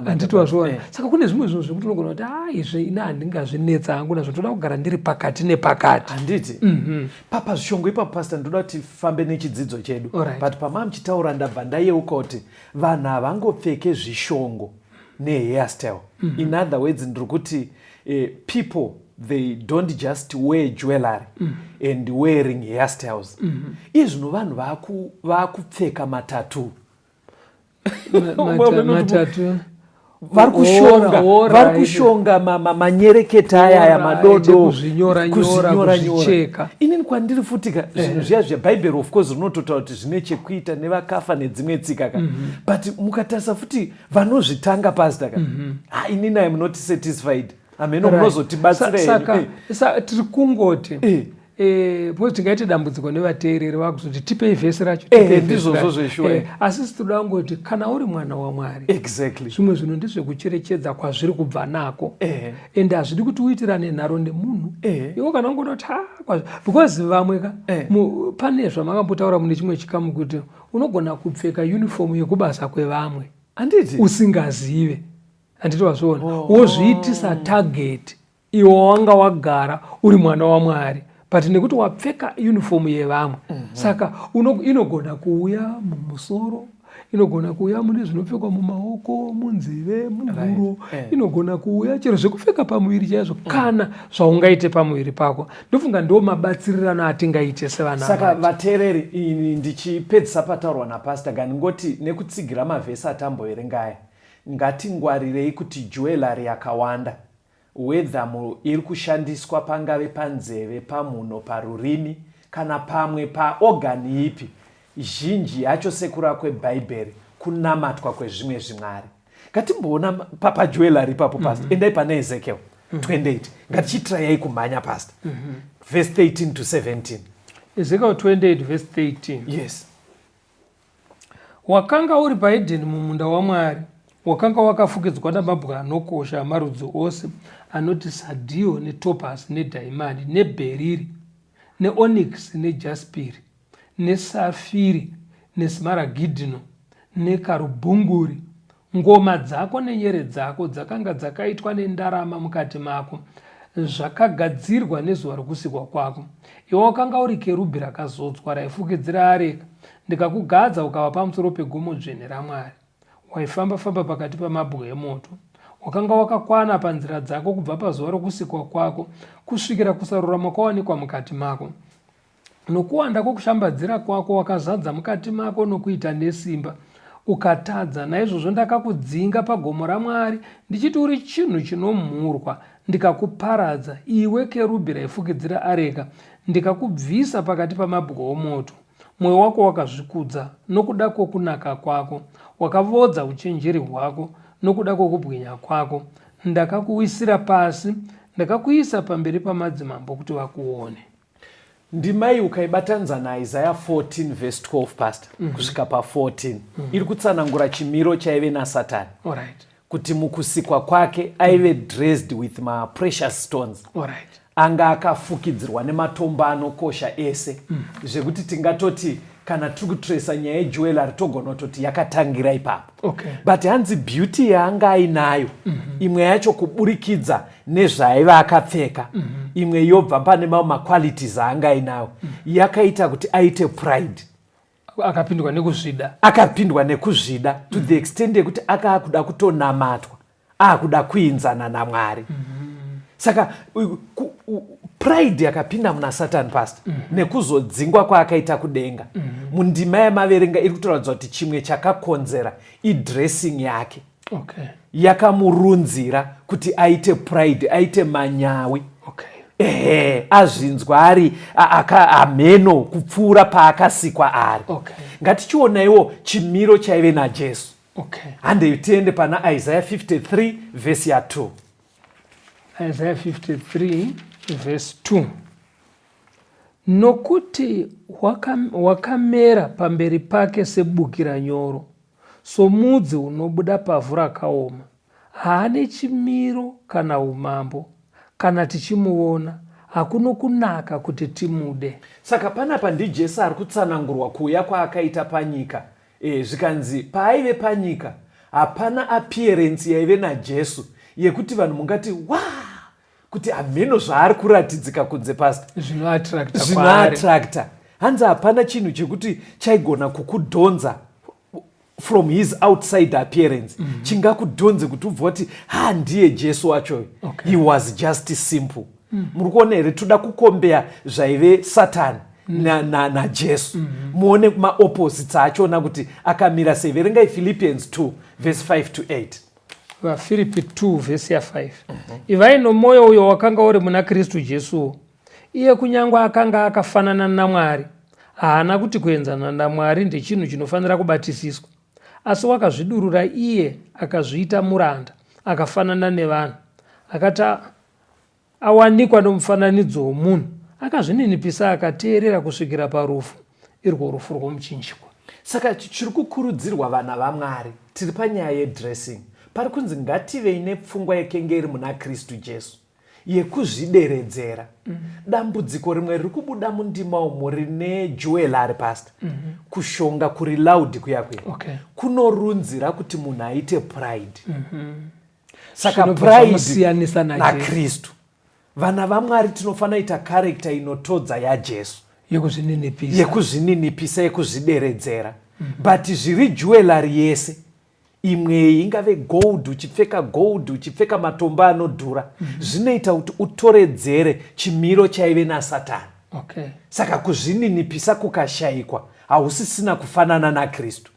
Speaker 2: handiti wazviona eh. Saka kune zvimwe zvinhu zvekuti unogona kuti a ah, izvi ini handingazvinetsa hangu nazvo toda kugara ndiri pakati nepakati
Speaker 3: handiti mhm. Papa zvishongo ipapo pastor ndoda kuti tifambe nechidzidzo chedu but pamaa muchitaura ndabva ndayeuka kuti vanhu havangopfeke zvishongo nehairstyle mm -hmm. In other words ndiri kuti eh, people they don't just wear jewelry mm -hmm. and wearing hairstyles mm -hmm. Izvino vanhu vaakupfeka matatu
Speaker 2: matatu.
Speaker 3: Vari kushonga, vari kushonga manyereketa aya aya madodo,
Speaker 2: kuzvinyora nyora.
Speaker 3: Inini kwandiri futika zvinhu zviya zviya, Bhaibheri of course rinototaura kuti zvine chekuita nevakafa nedzimwe tsika ka, but mukatarisa futi vanozvitanga, pastor ka, ha, inini am not satisfied. Hameno, munozotibatsira.
Speaker 2: Saka tiri kungoti because tingaite dambudziko nevateereri vakuzoti, "Tipei vhesi racho."
Speaker 3: Ndizvozvo zveshuwa.
Speaker 2: Asi sitoda kungoti kana uri mwana waMwari, zvimwe zvinhu ndezvekucherechedza kwazviri kubva nako, ende hazvidi kuti uitirane nharo nemunhu. Iwo kana ungoda kuti ha kwazvo, because vamwe ka, pane zvamakambotaura mune chimwe chikamu kuti unogona kupfeka uniform yekubasa kwevamwe
Speaker 3: Handiti?
Speaker 2: usingazive, handiti wazviona? Wozviitisa target. Iwe wanga wagara uri mwana waMwari, but nekuti wapfeka uniform yevamwe, saka inogona kuuya mumusoro, inogona kuuya mune zvinopfekwa mumaoko, munzeve, muhuro, inogona kuuya chero zvekupfeka pamuviri chaizvo, kana zvaungaite pamuviri pako. Ndofunga ndo mabatsirirano atingaite sevana.
Speaker 3: Saka vateereri, ini ndichipedzisa pataurwa napastor gani, ngoti nekutsigira mavhesi atamboverenga aya, ngatingwarirei kuti jewellery yakawanda, whether iri kushandiswa pangave panzeve, pamhuno, parurimi kana pamwe paorgan ipi, zhinji yacho sekura kwebhaibheri kunamatwa kwezvimwe zvimwari. Ngatimboona pajewellery ipapo, pastor. Endai pane Ezekiel 28. Ngatichitrayai kumhanya, pastor. Verse 13 to 17.
Speaker 2: Ezekiel 28 verse 13.
Speaker 3: Yes.
Speaker 2: Wakanga uri paEdheni mumunda waMwari. Wakanga wakafukidzwa namabwe anokosha amarudzi ose anoti sadhio netopasi nedhaimani nebheriri neonikisi nejaspiri nesafiri nesmaragidhino nekarubhunguri. Ngoma dzako nenyere dzako dzakanga dzakaitwa nendarama mukati mako, zvakagadzirwa nezuva rokusikwa kwako. Iwe wakanga uri kerubhi rakazodzwa raifukidzira areka. Ndikakugadza ukava pamusoro pegomo dzvene raMwari. Waifamba-famba pakati pamabwe emoto. Wakanga wakakwana panzira dzako kubva pazuva rokusikwa kwako kusvikira kusarurama kwawanikwa mukati mako. Nokuwanda kwokushambadzira kwako wakazadza mukati mako nokuita nesimba, ukatadza. Naizvozvo ndakakudzinga pagomo raMwari, ndichiti uri chinhu chinomhurwa, ndikakuparadza, iwe kerubhi raifukidzira areka, ndikakubvisa pakati pamabwe omoto. Mwoyo wako wakazvikudza nokuda kwokunaka kwako, wakavodza uchenjeri hwako nokuda kwokubwinya kwako. Ndakakuwisira pasi, ndakakuisa pamberi pamadzimambo kuti vakuone.
Speaker 3: Ndimai ukaibatanidza naIsaya 14 verse 12, pastor, kusvika pa14, iri kutsanangura chimiro chaive naSatani, kuti mukusikwa kwake aive dressed with maprecious stones, anga akafukidzirwa nematombo anokosha ese, zvekuti tingatoti kana tiri kutresa nyaya yejewellery togona kutoti yakatangira ipapo. But hanzi beauty yaanga ainayo, imwe yacho kuburikidza nezvaaiva akapfeka, imwe yobva pane mamwe maqualities aanga ainawo, yakaita kuti aite pride.
Speaker 2: Akapindwa nekuzvida.
Speaker 3: Akapindwa nekuzvida to the extent yekuti akaakuda kutonamatwa, aakuda kuinzana naMwari. Saka pride yakapinda muna Satan, pastor, nekuzodzingwa kwaakaita kudenga. Mundima yamaverenga iri kutoratidza kuti chimwe chakakonzera idressing yake yakamurunzira kuti aite pride, aite manyawi. Ehe, azvinzwa ari hameno kupfuura paakasikwa ari. Ngatichionaiwo chimiro chaive naJesu. Handei tiende pana Isaiah 53 vhesi ya2.
Speaker 2: Isaiah 53 verse 2: Nokuti wakamera pamberi pake sebukira nyoro, somudzi unobuda pavhu rakaoma. Haane chimiro kana umambo. Kana tichimuona, hakuno kunaka kuti timude.
Speaker 3: Saka panapa ndiJesu ari kutsanangurwa kuuya kwaakaita panyika. Zvikanzi paaive panyika hapana appearance yaive naJesu yekuti vanhu mungati wa kuti hameno zvaari kuratidzika kunze, pastor.
Speaker 2: Zvinoattracta.
Speaker 3: Zvinoattracta. Hanzi hapana chinhu chekuti chaigona kukudhonza from his outside appearance, chingakudhonze kuti ubva kuti, "Ha, ndiye Jesu wacho." He was just simple. Muri kuona here? Toda kukombeya zvaive Satani naJesu, muone maopposites achona kuti akamira sei. Verengai Philippians 2 verse 5 to 8.
Speaker 2: VaFiripi 2 vhesi ya5. Ivai nomwoyo uyo wakanga uri muna Kristu Jesuwo. Iye kunyange akanga akafanana naMwari, haana kuti kuenzana naMwari ndechinhu chinofanira kubatisiswa, asi wakazvidurura iye akazviita muranda, akafanana nevanhu. Akati awanikwa nomufananidzo womunhu, akazvininipisa akateerera kusvikira parufu, irwo rufu rwomuchinjikwa.
Speaker 3: Saka chiri kukurudzirwa vana vaMwari, tiri panyaya yedressing, pari kunzi ngativei nepfungwa yekenge iri muna Kristu Jesu yekuzvideredzera. Dambudziko rimwe riri kubuda mundima umu rine jewelry, pastor, kushonga kuri loud kuya kuya kunorunzira kuti munhu aite pride. Saka
Speaker 2: Zvinobva
Speaker 3: pride
Speaker 2: zvamusiyanisa naJesu.
Speaker 3: naKristu. Vana vaMwari tinofanira ita character inotodza yaJesu,
Speaker 2: yekuzvininipisa,
Speaker 3: yekuzvininipisa, yekuzvideredzera. But zviri jewelry yese imwe ingave gold, uchipfeka gold, uchipfeka matombo anodhura, zvinoita kuti utoredzere chimiro chaive naSatani. Saka kuzvininipisa kukashayikwa, hausisina kufanana naKristu.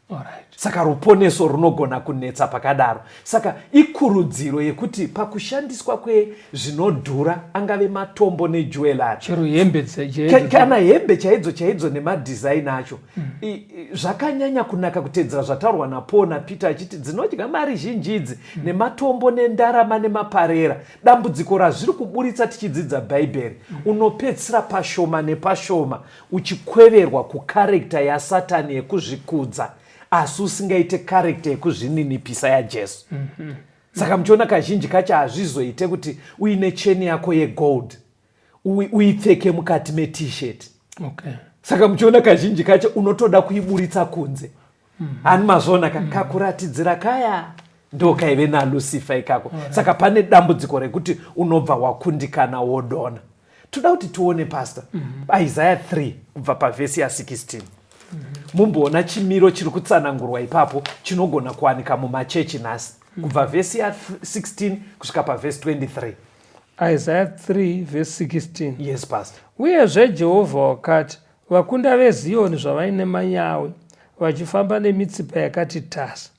Speaker 3: Saka ruponeso runogona kunetsa pakadaro. Saka ikurudziro yekuti pakushandiswa kwezvinodhura, angave matombo nejewelry,
Speaker 2: chero hembe
Speaker 3: kana hembe chaidzo chaidzo nemadhizaini acho, zvakanyanya kunaka kutedzera zvataurwa naPaul naPeter achiti dzinodya mari zhinji idzi, nematombo nendarama nemaparera. Dambudziko razviri kuburitsa tichidzidza Bhaibheri, unopedzisira pashoma nepashoma uchikweverwa kucharacter yaSatani yekuzvikudza, asi usingaite character yekuzvininipisa yaJesu. Saka muchiona kazhinji kacho hazvizoite kuti uine cheni yako yegold uipfeke mukati met-shirt. Saka muchiona kazhinji kacho unotoda kuiburitsa kunze. Hani mazvoona ka, kakuratidzira kaya ndo kaive naLucifer ikako. Saka pane dambudziko rekuti unobva wakundikana, wodona. Toda kuti tione, pastor, Isaiah 3 kubva pavhesi ya16, mumboona chimiro chiri kutsanangurwa ipapo chinogona kuwanika mumachechi nhasi, kubva vhesi ya16 kusvika pavhesi 23.
Speaker 2: Isaiah 3 verse 16.
Speaker 3: Yes, pastor.
Speaker 2: Uyezve Jehovha wakati, vakunda veZiyoni zvavaine manyawi, vachifamba nemitsipa yakati tasa,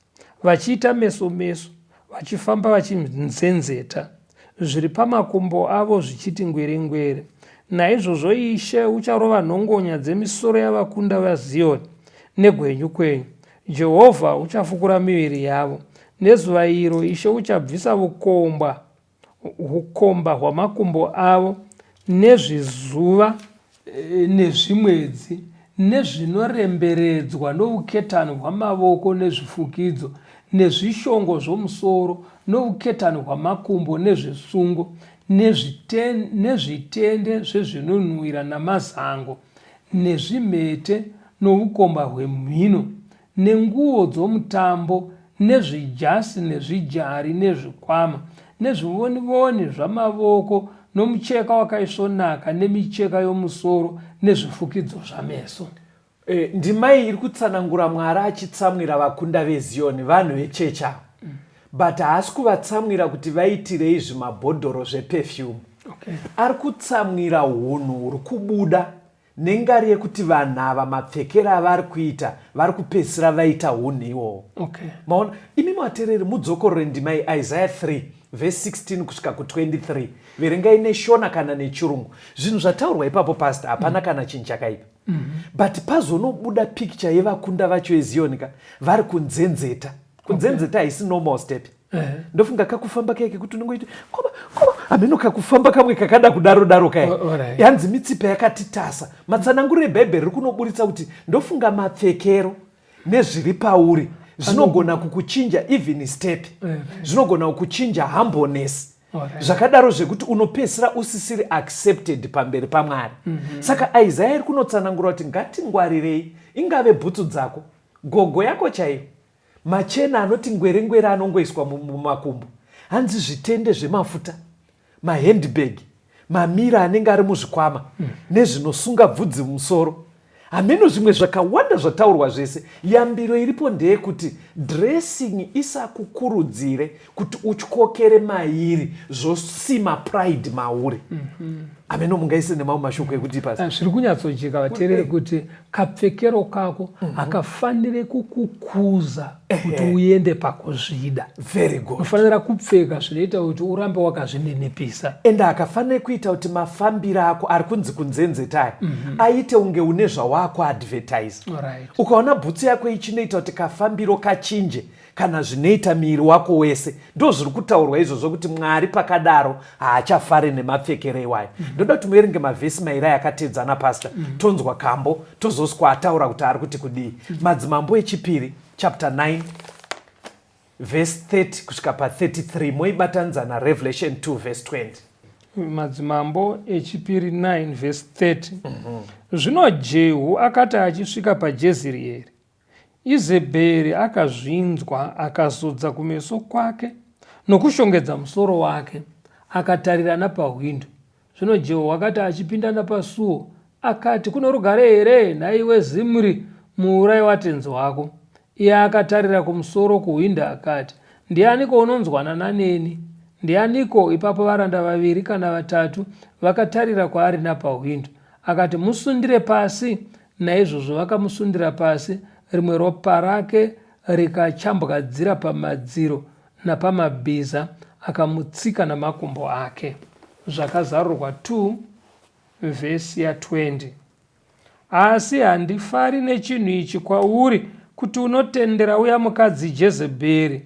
Speaker 2: vachiita meso meso, vachifamba vachinzenzeta, zviri pamakumbo avo zvichiti ngwere ngwere, naizvozvo Ishe ucharova nhongonya dzemisoro yavakunda vaZiyoni negwenyu kwenyu. Jehovha uchafukura miviri yavo. Nezuva iro Ishe uchabvisa vukomba hukomba hwamakumbo avo, nezvizuva, nezvimwedzi, nezvinoremberedzwa, nouketani hwamavoko, nezvifukidzo, nezvishongo zvomusoro, nouketani hwamakumbo, nezvisungo, nezvitende zvezvinonhuwira, namazango, nezvimhete, noukomba hwemhino, nenguo dzomutambo, nezvijasi, nezvijari, nezvikwama, nezvivonivoni zvamavoko, nomucheka wakaisvonaka, nemicheka yomusoro, nezvifukidzo zvameso.
Speaker 3: Ndima iyi iri kutsanangura Mwari achitsamwira vakunda veZiyoni, vanhu vechechi ava, but haasi kuvatsamwira kuti vaitirei zvimabhodhoro zveperfume. Ari kutsamwira unhu huri kubuda nengari yekuti vanhu ava, mapfekero avari kuita, vari kupedzisira vaita unhu ihwohwo. Maona imi matereri, mudzokorore ndima iyi, Isaiah 3 vhesi 16 kusvika ku23. Verengai neShona kana neChirungu. Zvinhu zvataurwa ipapo, pastor, hapana kana chinhu chakaipa, but pazonobuda picture yevakunda vacho eZiyoni ka, vari kunzenzeta. Kunzenzeta haisi normal step. Ndofunga kakufamba kaya kekuti unongoita koba koba, hameno kakufamba kamwe kakada kudaro daro kaya. Yanzi mitsipa yakati tasa. Matsananguriro eBhaibheri riri kunoburitsa kuti ndofunga mapfekero nezviri pauri zvinogona kukuchinja even step, zvinogona kukuchinja humbleness, zvakadaro zvekuti unopedzisira usisiri accepted pamberi paMwari. Saka Isaya iri kunotsanangura kuti ngatingwarirei, ingave bhutsu dzako, gogo yako chaiyo, machena anoti ngwerengwere anongoiswa mumakumbo, hanzi zvitende zvemafuta, mahandbag, mamira anenge ari muzvikwama, nezvinosunga bvudzi mumusoro, hameno zvimwe zvakawanda zvataurwa zvese. Yambiro iripo ndeyekuti dressing isakukurudzire kuti utyokere mairi, zvosima pride mauri. Ameno mungaise nemamwe mashoko ekuti pasi.
Speaker 2: Ah, zviri kunyatsojeka vateereri kuti kapfekero kako hakafanire kukukuza kuti uende pakuzvida.
Speaker 3: Very good.
Speaker 2: Unofanira kupfeka zvinoita kuti urambe wakazvininipisa.
Speaker 3: Ende hakafanire kuita kuti mafambiro ako ari kunzi kunzenzetaya aite unge une zvawakuadvertise. Ukaona bhutsu yako ichinoita kuti kafambiro kachinje kana zvinoita miiri wako wese, ndo zviri kutaurwa izvozvo kuti Mwari pakadaro haachafare nemapfekero iwayo. Ndoda kuti muverenge mavhesi mairi ayakatedzana, Pastor. Tonzwa kambo tozoswa ataura kuti ari kuti kudii. Madzimambo echipiri chapter 9 verse 30 kusvika pa33, moibatanidza naRevelation 2 verse 20.
Speaker 2: Madzimambo echipiri 9 verse 30. Zvino Jehu akati achisvika paJezirieri, Izebheri akazvinzwa, akazodza kumeso kwake nokushongedza musoro wake, akatarira napahwindo. Zvino Jehu wakati achipinda napasuo, akati, Kuno rugare here, nhaiwe Zimri, muurayi watenzi wako? Iye akatarira kumusoro kuhwindo akati, Ndianiko unonzwanana neni? Ndianiko? Ipapo varanda vaviri kana vatatu vakatarira kwaari napahwindo. Akati, Musundire pasi! Naizvozvo vakamusundira pasi, rimwe ropa rake rikachambwadzira pamadziro napamabhiza, akamutsika namakumbo ake. Zvakazarurwa 2 vhesi ya 20. Asi handifari nechinhu ichi kwauri, kuti unotendera uya mukadzi Jezebheri,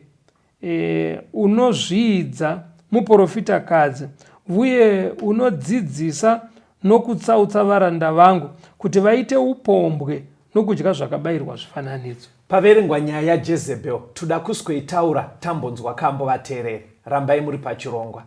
Speaker 2: e, unozviidza muporofitakadzi, vuye unodzidzisa nokutsautsa varanda vangu kuti vaite upombwe nokudya zvakabayirwa zvifananidzo.
Speaker 3: Paverengwa nyaya yaJezebel, tuda kusweitaura tambonzwa kambo vateereri. Rambai muri pachirongwa.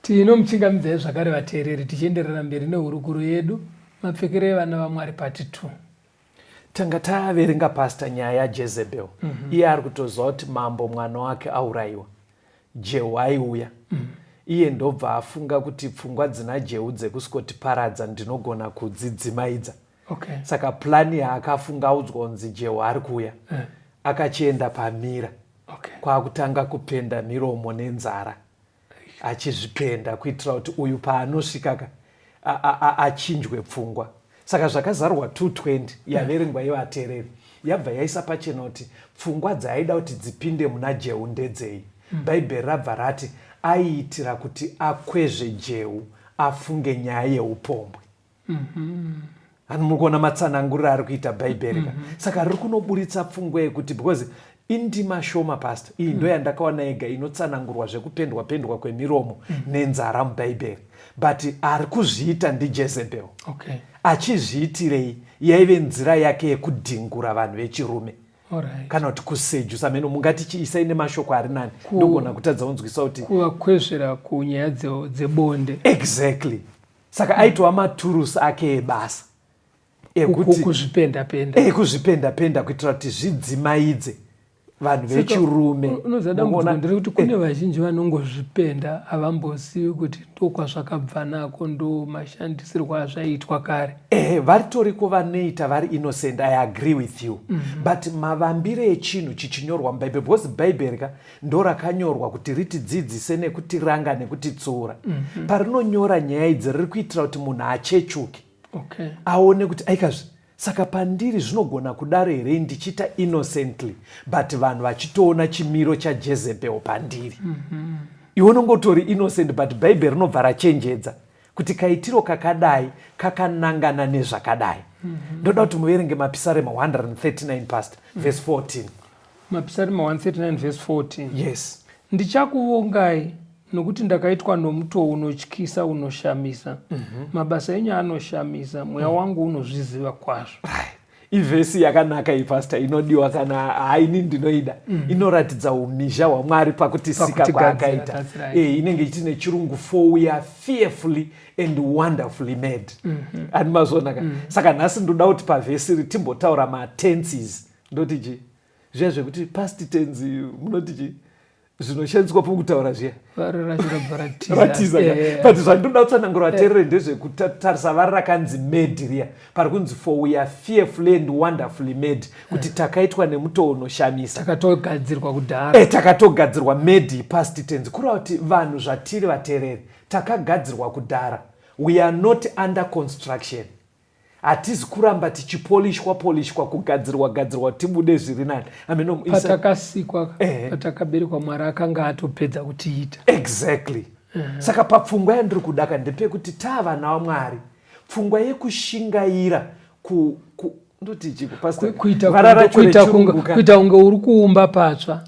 Speaker 2: Tinomuchingamidzai zvakare vateereri tichienderera mberi nehurukuro yedu mapfekero evana vaMwari part 2.
Speaker 3: Tanga taverenga pastor nyaya yaJezebel. Iye ari kutoziva kuti mambo mwana wake aurayiwa. Jehu aiuya. Iye ndobva afunga kuti pfungwa dzina Jehu dzekuskotiparadza ndinogona kudzidzimaidza. Saka plani yaakafunga, audzwa kunzi Jehu ari kuuya, akachienda pamira, kwakutanga kupenda miromo nenzara, achizvipenda kuitira kuti uyu paanosvikaka achinjwe pfungwa. Saka Zvakazarurwa 220 yaverengwa yevateereri yabva yaisa pachena kuti pfungwa dzaaida kuti dzipinde muna Jehu ndedzei. Bhaibheri rabva rati aiitira kuti akwezve Jehu afunge nyaya yeupombwe. Hani muri kuona matsananguriro ari kuita Bhaibheri ka? Saka riri kunoburitsa pfungwa yekuti, because indima shoma, pastor, iyi ndo yandakawana yega inotsanangurwa zvekupendwa pendwa kwemiromo nenzara muBhaibheri, but ari kuzviita ndiJezebel. Achizviitirei? Yaive nzira yake yekudhingura vanhu vechirume, kana kuti kusejusa meno, mungati chiisai nemashoko ari nani, ndogona kutadza kunzwisa kuti
Speaker 2: Kuvakwezvera kunyaya dzebonde.
Speaker 3: Exactly. Saka aitova maturusi ake ebasa
Speaker 2: ekuti kuzvipenda penda.
Speaker 3: Ekuzvipenda penda kuitira kuti zvidzimaidze vanhu vechirume.
Speaker 2: Unoziva dambudziko nderekuti kune vazhinji vanongozvipenda, havambozivi kuti ndokwazvakabva nako, ndo mashandisirwo azvaiitwa kare.
Speaker 3: Ehe, varitoriko vanoita vari innocent, I agree with you, but mavambire echinhu chichinyorwa muBhaibheri, because Bhaibheri ka ndo rakanyorwa kuti ritidzidzise nekutiranga nekutitsura. Parinonyora nyaya idzi, riri kuitira kuti munhu achechuke, aone kuti aikazvi, saka pandiri zvinogona kudaro here, ndichiita innocently, but vanhu vachitoona chimiro chaJezebel pandiri? Iwe unongotori innocent, but Bhaibheri rinobva rachenjedza kuti kaitiro kakadai kakanangana nezvakadai. Ndoda kuti muverenge Mapisarema 139, past verse 14.
Speaker 2: Mapisarema 139 verse 14.
Speaker 3: Yes.
Speaker 2: Ndichakuvongai nokuti ndakaitwa nomutoo unotyisa unoshamisa. Mabasa enyu anoshamisa, mweya wangu unozviziva kwazvo.
Speaker 3: Ivhesi yakanaka iyi, pastor, inodiwa kana haini ndinoida. Inoratidza umhizha hwaMwari pakutisika
Speaker 2: Pakutigadzira,
Speaker 3: kwaakaita.
Speaker 2: That's right.
Speaker 3: Inenge ichiti nechirungu, "For we are fearfully and wonderfully made." Ani mazvona ka? Saka nhasi ndoda kuti pavhesi iri timbotaura matenses. Ndoti chii zviya zvekuti past tense? Munoti chii zvinoshandiswa pokutaura zviya?
Speaker 2: Vara racho rabva ratiza.
Speaker 3: Ratiza ka. But zvandinoda kutsanangura vateereri ndezvekutarisa vari rakanzi "made" riya, pari kunzi, "For we are fearfully and wonderfully made," kuti takaitwa nemutoo unoshamisa.
Speaker 2: Takatogadzirwa kudhara.
Speaker 3: Takatogadzirwa. Made, past tense, kureva kuti vanhu zvatiri, vateereri, takagadzirwa kudhara. We are not under construction. Hatizi kuramba tichipolishwa polishwa, kugadzirwa gadzirwa tibude zviri nani. Ameno
Speaker 2: Patakasikwa, patakaberekwa, Mwari akanga atopedza kutiita.
Speaker 3: Exactly. Saka papfungwa yandiri kudaka ndepekuti taavana vaMwari, pfungwa yekushingaira ku ndoti chiko, pastor?
Speaker 2: Kuita
Speaker 3: Vara racho rechirungu
Speaker 2: kuita kunge uri kuumba patsva.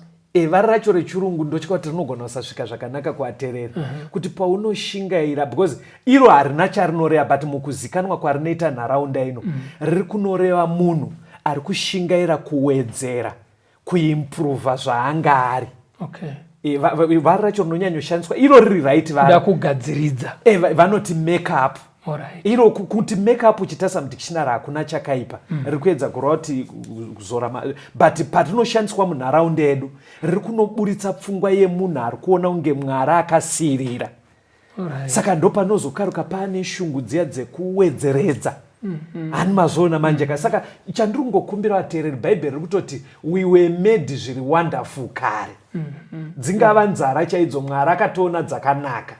Speaker 3: Vara racho rechirungu ndotya kuti rinogona kusasvika zvakanaka kuaterera, kuti paunoshingaira, because iro harina charinoreva, but mukuzikanwa kwarinoita nharaunda ino, riri kunoreva munhu ari kushingaira kuwedzera, kuimprova zvaanga ari. Vara racho rinonyanyoshandiswa iro riri right
Speaker 2: Kuda vara kugadziridza.
Speaker 3: Vanoti make up. Iro kuti make up, uchitarisa mudictionary hakuna chakaipa. Riri kuedza kureva kuti kuzora, but patinoshandiswa munharaunda yedu, riri kunoburitsa pfungwa yemunhu ari kuona kunge Mwari akasiyirira. Saka ndo panozokaruka paane shungu dziya dzekuwedzeredza. Hani mazvoona manje ka? Saka chandiri kungokumbira vateereri, Bhaibheri riri kutoti we were made zviri wonderful kare. Dzingava nzara chaidzo, Mwari akatoona dzakanaka.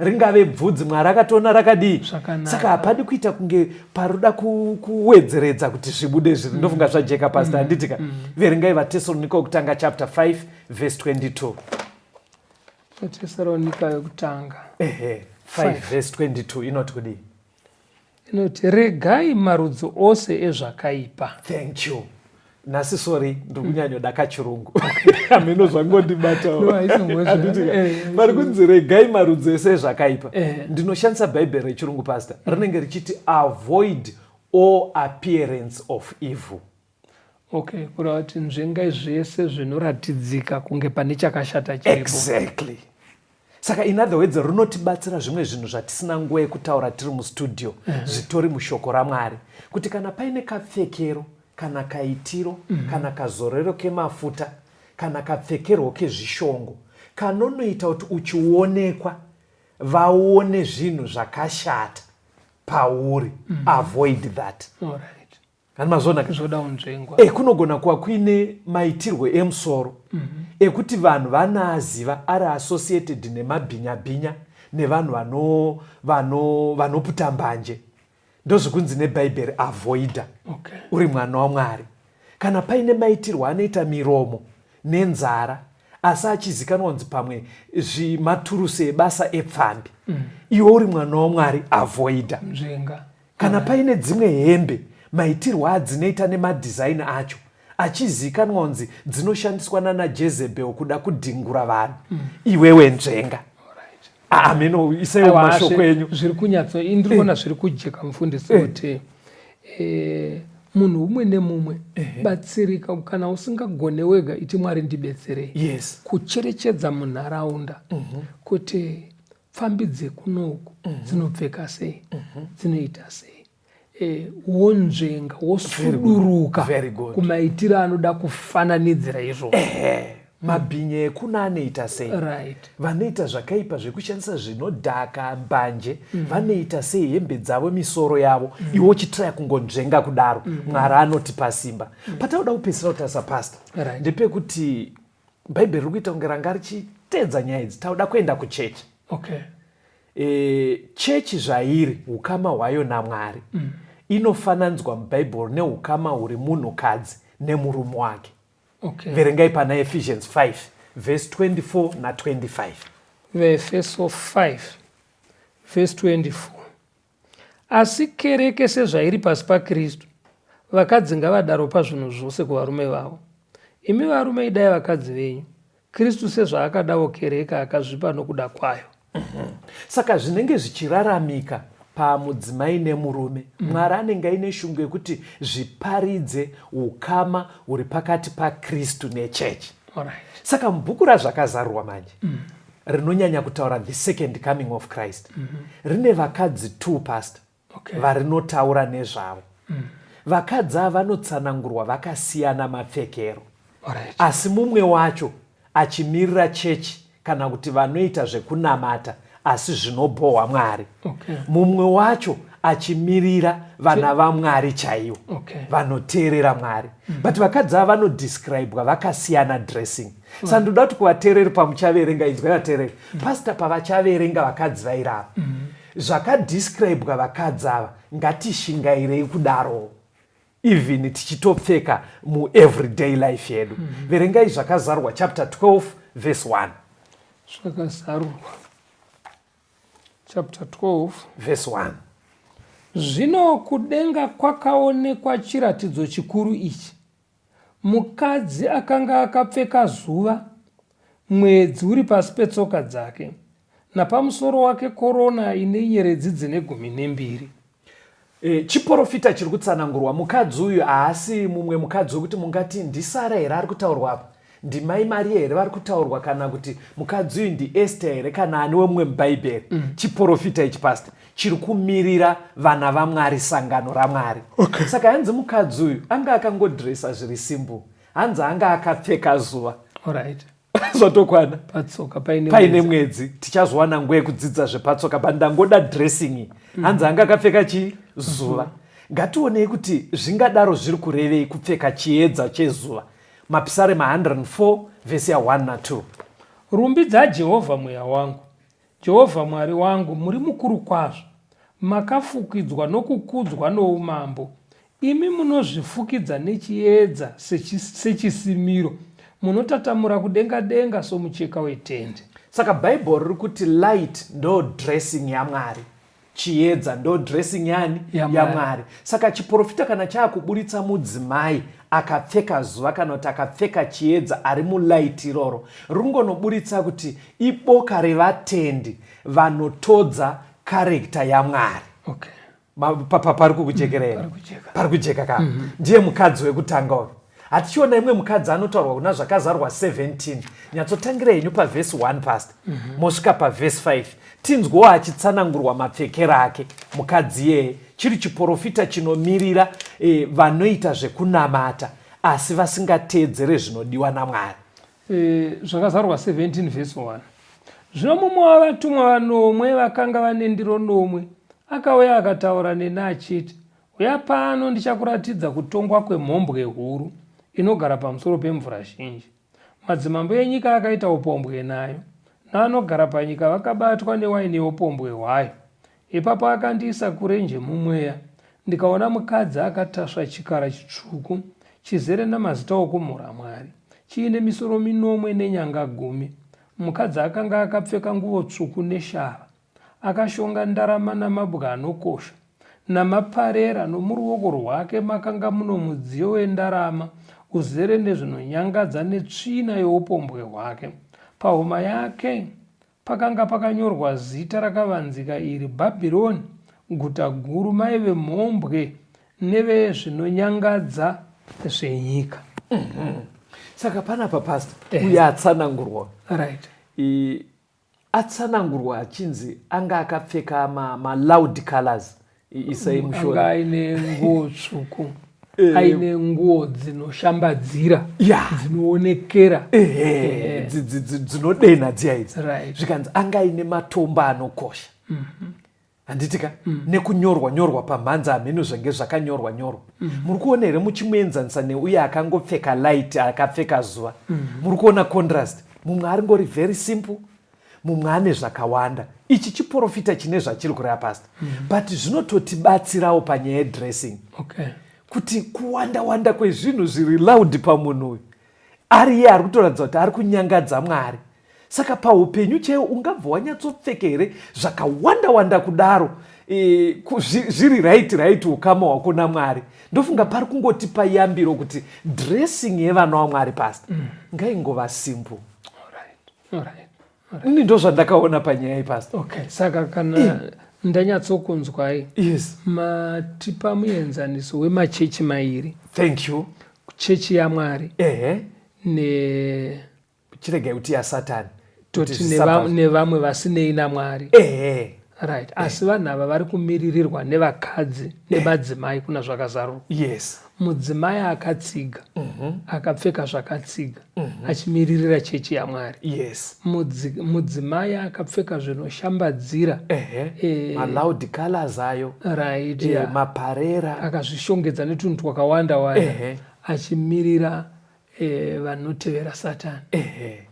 Speaker 3: Ringave bvudzi, Mwari akatoona rakadii.
Speaker 2: Zvakanaka.
Speaker 3: Saka hapadi kuita kunge paroda kuwedzeredza kuti zvibude zviri. Ndofunga zvajeka, pastor, handiti ka? Verengai VaTesalonika wekutanga chapter 5 verse 22.
Speaker 2: Tesalonika yokutanga.
Speaker 3: Ehe, 5 verse 22 inoti kudii?
Speaker 2: Inoti, regai marudzi ose ezvakaipa.
Speaker 3: Thank you. Nhasi, sorry, ndiri kunyanyoda kachirungu, hameno zvangondibatawo.
Speaker 2: No, haisi mhosva.
Speaker 3: Handiti ka? Pari kunzi regai marudzi ese ezvakaipa. Ndinoshandisa Bhaibheri rechirungu, pastor, rinenge richiti "Avoid all appearance of evil."
Speaker 2: Okay, kureva kuti nzvengai zvese zvinoratidzika kunge pane chakashata chiripo.
Speaker 3: Exactly. Saka in other words, rinotibatsira zvimwe zvinhu zvatisina nguva yekutaura tiri mustudio, zvitori mushoko raMwari, kuti kana paine kapfekero kana kaitiro, kana kazorero kemafuta, kana kapfekerwo kezvishongo. Kanonoita kuti uchionekwa vaone zvinhu zvakashata pauri, avoid that. Kana mazviona ka?
Speaker 2: Zvoda unzvengwa.
Speaker 3: Kunogona kuva kuine maitirwo emusoro ekuti vanhu vanaaziva ari associated nemabhinya-bhinya nevanhu vanoputa mbanje. Ndozvikunzi neBhaibheri avoida. Uri mwana waMwari. Kana paine maitirwo anoita miromo nenzara asi achizikanwa kunzi pamwe zvimaturusi ebasa epfambi, iwe uri mwana waMwari, avoida.
Speaker 2: Nzvenga.
Speaker 3: Kana paine dzimwe hembe maitirwo adzinoita nemadhizaini acho achizikanwa kunzi dzinoshandiswa nana Jezebel kuda kudhingura vanhu, iwewe nzvenga. Ameno, isaiwo
Speaker 2: Aiwa,
Speaker 3: mashoko enyu.
Speaker 2: Zviri kunyatso, ini ndiri kuona zviri kujeka, mufundisi, kuti munhu umwe nemumwe batsirika. Kana usingagone wega, iti Mwari ndibetserei. Kucherechedza munharaunda kuti pfambi dzekunoku dzinopfeka sei, dzinoita sei, wonzvenga, wosuduruka
Speaker 3: Very good.
Speaker 2: kumaitiro anoda kufananidzira izvozvo.
Speaker 3: Mabhinya ekuna anoita sei? Vanoita zvakaipa zvekushandisa zvinodhaka, mbanje, vanoita sei hembe dzavo, misoro yavo? Iwe uchitraya kungonzvenga kudaro. Mwari anotipa simba. Patauda kupedzisira kutarisa, pastor, ndepekuti Bhaibheri riri kuita kunge ranga richitedza nyaya idzi. Tauda kuenda kuchechi. Chechi zvairi ukama hwayo naMwari inofananidzwa muBhaibheri neukama huri munhukadzi nemurume wake. Verengai pana Ephesians 5 verse 24 na25.
Speaker 2: VaEfeso 5 verse 24: Asi kereke sezvairi pasi paKristu, vakadzi ngavadaro pazvinhu zvose kuvarume vavo. Imi varume, idai vakadzi venyu, Kristu sezvaakadawo kereke akazvipa nokuda kwayo.
Speaker 3: Saka zvinenge zvichiraramika pamudzimai nemurume, Mwari anenge aine shungu yekuti zviparidze ukama huri pakati paKristu nechechi. Saka mubhuku raZvakazarurwa manje, rinonyanya kutaura the second coming of Christ, rine vakadzi two, pastor, varinotaura nezvavo. Vakadzi ava vanotsanangurwa vakasiyana mapfekero, asi mumwe wacho achimirira chechi kana kuti vanoita zvekunamata asi zvinobhohwa Mwari, mumwe wacho achimirira vana vaMwari chaivo vanoteerera Mwari. But vakadzi ava vanodescribwa vakasiyana dressing. Saka ndoda kuti kuvateereri, pamuchaverenga, inzwai vateereri, pastor, pavachaverenga vakadzi vairava, zvakadescribwa vakadzi ava, ngatishingairei kudaro even tichitopfeka mueveryday life yedu. Verengai Zvakazarurwa chapter 12 verse 1.
Speaker 2: Zvakazarurwa chapter 12
Speaker 3: verse 1.
Speaker 2: Zvino kudenga kwakaonekwa chiratidzo chikuru ichi: mukadzi akanga akapfeka zuva, mwedzi uri pasi petsoka dzake, napamusoro wake korona ine nyeredzi dzine 12.
Speaker 3: Chiprofita chiri kutsanangurwa, mukadzi uyu haasi mumwe mukadzi wekuti mungati ndiSara here ari kutaurwa apa, ndimai Mariya here vari kutaurwa, kana kuti mukadzi uyu ndiEsther here, kana ani wemumwe muBhaibheri. Chiprofita ichi, pastor, chiri kumirira vana vaMwari, sangano raMwari. Saka hanzi mukadzi uyu anga akangodresa zviri simple, hanzi anga akapfeka zuva. Zvatokwana.
Speaker 2: Patsoka paine
Speaker 3: paine mwedzi. Tichazowana nguva yekudzidza zvepatsoka, but ndangoda dressing. Hanzi anga akapfeka chii? Zuva. Ngationei kuti zvingadaro zviri kurevei kupfeka chiedza chezuva. Mapisarema 104 vhesi ya1 na2.
Speaker 2: Rumbidza Jehovha, mweya wangu. Jehovha Mwari wangu, muri mukuru kwazvo, makafukidzwa nokukudzwa noumambo. Imi munozvifukidza nechiedza sechisimiro, munotatamura kudenga denga somucheka wetende.
Speaker 3: Saka Bhaibheri riri kuti light ndo dressing yaMwari, chiedza ndo dressing yani?
Speaker 2: YaMwari.
Speaker 3: YaMwari. Saka chiprofita kana chaakuburitsa mudzimai akapfeka zuva kana kuti akapfeka chiedza ari mulight iroro, ringonoburitsa kuti iboka revatendi vanotodza character yaMwari. Pari kukujekera here?
Speaker 2: Pari kujeka.
Speaker 3: Pari kujeka ka? Ndiye mukadzi wekutanga uyu. Hatichiona imwe mukadzi anotaurwa kuna Zvakazarurwa 17. Nyatsotangira henyu pavhesi 1, pastor, mosvika pavhesi 5, tinzwewo achitsanangurwa mapfekero ake mukadzi iyeye, chiri chiprofita chinomirira vanoita zvekunamata asi vasingateedzere zvinodiwa naMwari.
Speaker 2: Eh, zvakazarurwa 17 vhesi 1. Zvino mumwe wavatumwa vanomwe vakanga vane ndiro nomwe akauya akataura neni achiti, Uya pano ndichakuratidza kutongwa kwemhombwe huru inogara pamusoro pemvura zhinji. Madzimambo enyika akaita upombwe nayo, navanogara panyika vakabatwa newaini youpombwe hwayo. Ipapo akandiisa kurenje mumweya, ndikaona mukadzi akatasva chikara chitsvuku, chizere namazita okumhura Mwari, chiine misoro minomwe nenyanga gumi. Mukadzi akanga akapfeka nguvo tsvuku neshava, akashonga ndarama namabwe anokosha, namaparera, nomuruoko rwake makanga muno mudziyo wendarama uzere nezvinonyangadza netsvina youpombwe hwake. Pahuma yake Pakanga pakanyorwa zita rakavanzika iri, Bhabhironi, guta guru, mai vemhombwe nevezvinonyangadza zvenyika.
Speaker 3: Saka panapa pastor uyo atsanangurwa
Speaker 2: Right.
Speaker 3: Atsanangurwa achinzi anga akapfeka maloud colors. Isai mushona.
Speaker 2: Anga aine nguo tsvuku. Aine nguo dzinoshambadzira, dzinoonekera,
Speaker 3: dzinodenha dziya idzi. Zvikanzi anga aine matombo anokosha. Handiti ka? Nekunyorwa nyorwa pamhanza hameno zvange zvakanyorwa nyorwa. Muri kuona here muchimuenzanisa neuye akangopfeka light, akapfeka zuva? Muri kuona contrast? Mumwe aringori very simple, mumwe ane zvakawanda. Ichi chiporofita chine zvachiri kureva pastor. But zvinototibatsirawo panyaya yedressing. Kuti kuwanda wanda kwezvinhu zviri loud pamunhu uyu, ari iye ari kutoratidza kuti ari kunyangadza Mwari. Saka paupenyu chaiwo ungabva wanyatsopfeka here zvakawanda wanda kudaro, zviri right right ukama hwako naMwari? Ndofunga pari kungotipa yambiro kuti dressing yevana waMwari pastor ngaingova simple. Ini ndozvandakaona panyaya iyi pastor.
Speaker 2: Okay, saka kana ndanyatsokunzwai,
Speaker 3: Yes.
Speaker 2: Matipa muenzaniso wemachechi mairi.
Speaker 3: Thank you.
Speaker 2: Chechi yaMwari. Ne
Speaker 3: Chiregai kuti yaSatani.
Speaker 2: Toti nevamwe vasinei naMwari. Right. Asi vanhu ava vari kumiririrwa nevakadzi nemadzimai kuna zvakazarurwa.
Speaker 3: Yes.
Speaker 2: Mudzimai akatsiga, akapfeka zvakatsiga, achimiririra chechi yaMwari.
Speaker 3: Yes.
Speaker 2: Mudzimai akapfeka zvinoshambadzira.
Speaker 3: Maloud colors ayo.
Speaker 2: Right, yeah.
Speaker 3: Maparera.
Speaker 2: Akazvishongedza netunhu twakawanda wanda. Achimirira vanotevera Satani.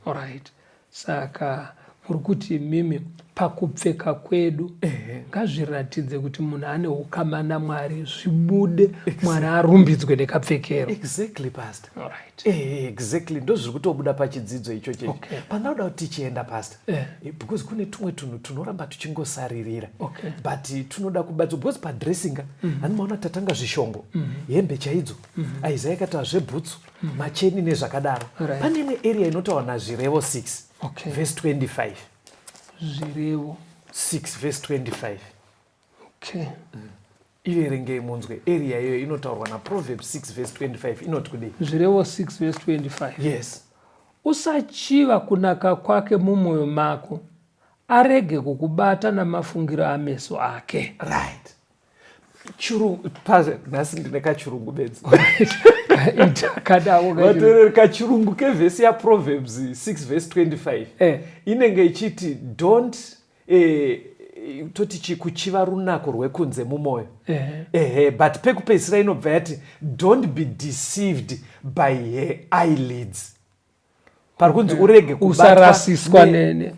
Speaker 2: Right. Saka muri kuti imimi pakupfeka kwedu ngazviratidze kuti munhu ane ukama naMwari, zvibude, Mwari arumbidzwe nekapfekero.
Speaker 3: Exactly, pastor.
Speaker 2: All right.
Speaker 3: Exactly, ndozviri kutobuda pachidzidzo ichocho. Pandauda kuti tichienda pastor. Because kune tumwe tunhu tunoramba tuchingosaririra. But tunoda kubatswa because padressing hani maona tatanga zvishongo, hembe chaidzo. Isaiah akataura zvebhutsu, macheni nezvakadaro. Pane imwe area inotaurwa naZvirevo 6 verse 25.
Speaker 2: Zvirevo
Speaker 3: 6 verse 25.
Speaker 2: Okay.
Speaker 3: Iverengei munzwe area iyoyo inotaurwa naProverbs 6 verse 25 inoti kudii?
Speaker 2: Zvirevo 6 verse 25.
Speaker 3: Yes.
Speaker 2: Usachiva kunaka kwake mumwoyo mako, arege kukubata namafungiro ameso ake.
Speaker 3: Right. Chirungu, paze, nhasi ndine kachirungu bedzi. Vateereri, kachirungu kevhesi yaProverbs 6 verse 25 inenge ichiti don't toti chi kuchiva runako rwekunze mumwoyo. Ehe, but pekupedzisira inobva yati don't be deceived by her eyelids. Pari kunzi urege kubatwa
Speaker 2: Usarasiswa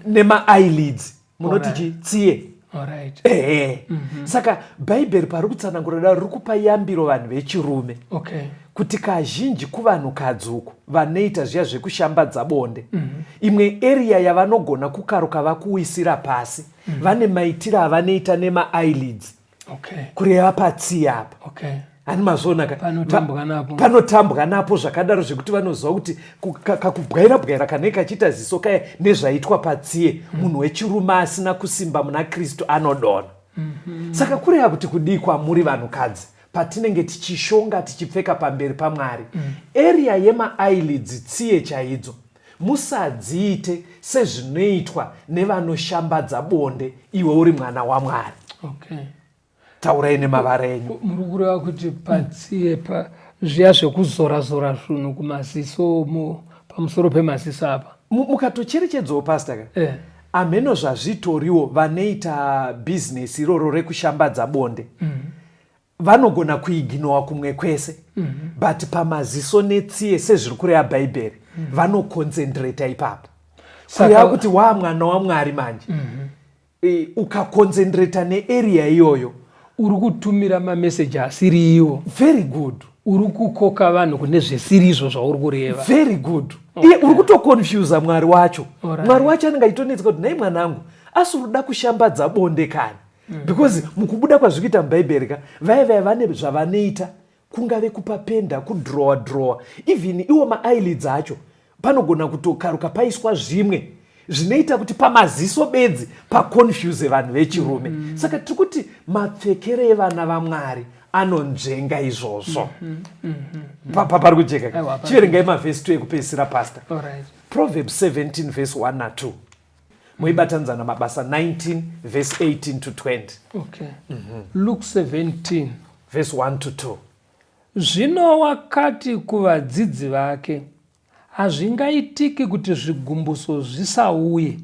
Speaker 3: nema-eyelids. Munoti chi tsiye.
Speaker 2: Alright.
Speaker 3: Ehe. Saka Bhaibheri pari kutsanangura daro riri kupa yambiro vanhu vechirume. Kuti kazhinji kuvanhukadzi uku vanoita zviya zvekushambadza bonde. Imwe area yavanogona kukaruka vakuwisira pasi. Vane maitiro avanoita nema-eyelids. Kureva patsiye apa. Hani mazviona ka?
Speaker 2: Panotambwa napo.
Speaker 3: Panotambwa napo zvakadaro zvekuti vanoziva kuti kakubwaira bwaira kanenge kachiita ziso kaya nezvaitwa patsiye, munhu wechirume asina kusimba muna Kristu anodonha. Saka kureva kuti kudii kwamuri vanhukadzi patinenge tichishonga tichipfeka pamberi paMwari? Area yema-eyelids, tsiye chaidzo, musadziite sezvinoitwa nevanoshambadza bonde iwe uri mwana waMwari. Taurai nemavara enyu.
Speaker 2: Muri kureva kuti patsiye pa zviya zvekuzora zora zvinhu kumaziso Pamusoro pemaziso apa.
Speaker 3: Mukatocherechedzawo pastor ka, amheno zvazvitoriwo vanoita bhizinesi iroro rekushambadza bonde vanogona kuiginowa kumwe kwese, but pamaziso netsiye, sezviri kureva Bhaibheri, vanoconcentrata ipapo. Kureva kuti waa mwana waMwari manje, ukaconcentrata nearea iyoyo,
Speaker 2: uri kutumira mameseji asiri iwo.
Speaker 3: Very good.
Speaker 2: Uri kukoka vanhu kune zvisiri izvo zvauri kureva.
Speaker 3: Very good. Iye uri kutoconfusa Mwari wacho. Mwari wacho anenge achitonetsa kuti, "Nhai mwanangu, asi uri kuda kushambadza bonde kani?" Because mukubuda kwazviri kuita mubhaibheri ka, vaya vaya vane zvavanoita, kungave kupapenda, kudrowa drowa, even iwo maeyelids acho panogona kutokaruka paiswa zvimwe zvinoita kuti pamaziso bedzi paconfuse vanhu vechirume. Saka tiri kuti mapfekero evana vaMwari anonzvenga izvozvo. Pari kujeka ka?
Speaker 2: Aiwa, pari.
Speaker 3: Chiverengai mavhesi 2 ekupedzisira, pastor.
Speaker 2: Alright.
Speaker 3: Proverbs 17 verse 1 na2, muibatanidza naMabasa 19 verse 18 to 20.
Speaker 2: Okay. Luke 17
Speaker 3: verse 1 to 2.
Speaker 2: Zvino wakati kuvadzidzi vake, "Hazvingaitiki kuti zvigumbuso zvisauye,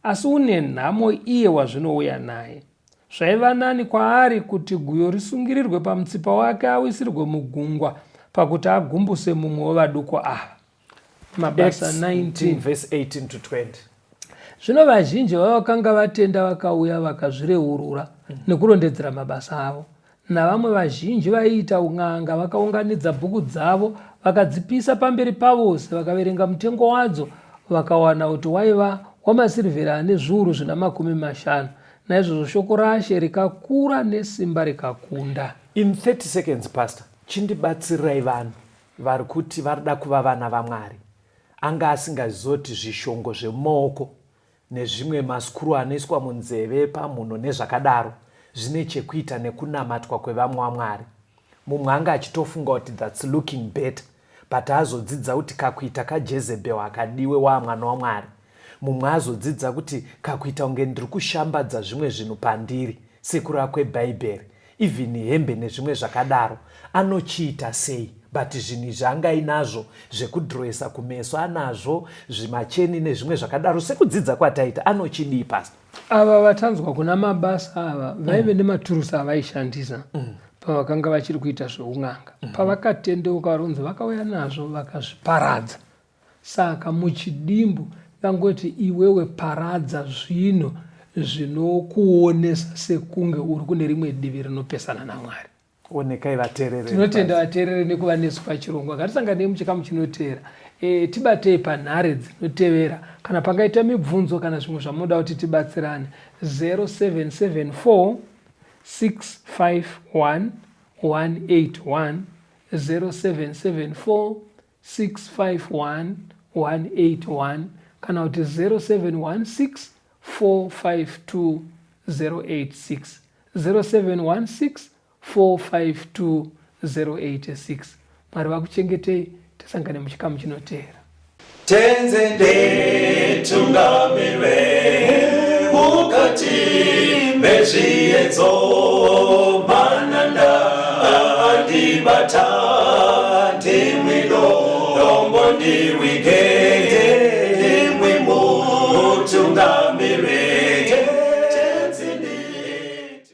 Speaker 2: asi une nhamo iye wazvinouya naye. Zvaiva nani kwaari kuti guyo risungirirwe pamutsipa wake awisirwe mugungwa pakuti agumbuse mumwe wevaduku ava." Mabasa
Speaker 3: Acts
Speaker 2: 19
Speaker 3: verse 18 to 20.
Speaker 2: Zvino vazhinji vavakanga vatenda vakauya vakazvireurura nekurondedzera mabasa avo. Navamwe vazhinji vaiita un'anga vakaunganidza bhuku dzavo vakadzipisa pamberi pavose. Vakaverenga mutengo wadzo vakawana kuti waiva wamasirivheri ane zviuru zvina 50. Naizvozvo shoko raShe rikakura nesimba rikakunda.
Speaker 3: In 30 seconds, pastor, chindibatsirirai vanhu vari kuti varida kuva vana vaMwari, anga asingazoti zvishongo zvemumaoko nezvimwe maskuru anoiswa munzeve, pamhuno nezvakadaro zvine chekuita nekunamatwa kwevamwe waMwari. Mumwe anga achitofunga kuti that's looking better, but azodzidza kuti kakuita kaJezebel akadiwe waamwana waMwari. Mumwe azodzidza kuti kakuita kunge ndiri kushambadza zvimwe zvinhu pandiri sekureva kwebhaibheri, even hembe nezvimwe zvakadaro, anochiita sei? But zvinhu izvi angainazvo zvekudhiroesa kumeso, anazvo zvimacheni nezvimwe zvakadaro, sekudzidza kwataita, anochidii, pastor?
Speaker 2: Ava vatanzwa kuna Mabasa ava vaive nematurusi avaishandisa pavakanga vachiri kuita zveun'anga. Pavakatendeuka, varunzi vakauya nazvo vakazviparadza. Saka muchidimbu vangoti iwewe paradza zvinhu zvinokuonesa sekunge uri kune rimwe divi rinopesana naMwari.
Speaker 3: Onekai vateerere.
Speaker 2: Tinotenda vateerere nekuva nesu pachirongwa. Ngatisanganei muchikamu chinoteera. Tibatei panhare dzinotevera kana pangaita mibvunzo kana zvimwe zvamunoda kuti tibatsirane: 0774 651 181, 0774 651 181, kana kuti 0716 452 086, 0716 452 086. Mwari vakuchengetei, tisangane muchikamu chinoteera.
Speaker 1: Tenzi nditungamire mukati mezviedzo, mananda andibata, ndimwi dombo ndiwige.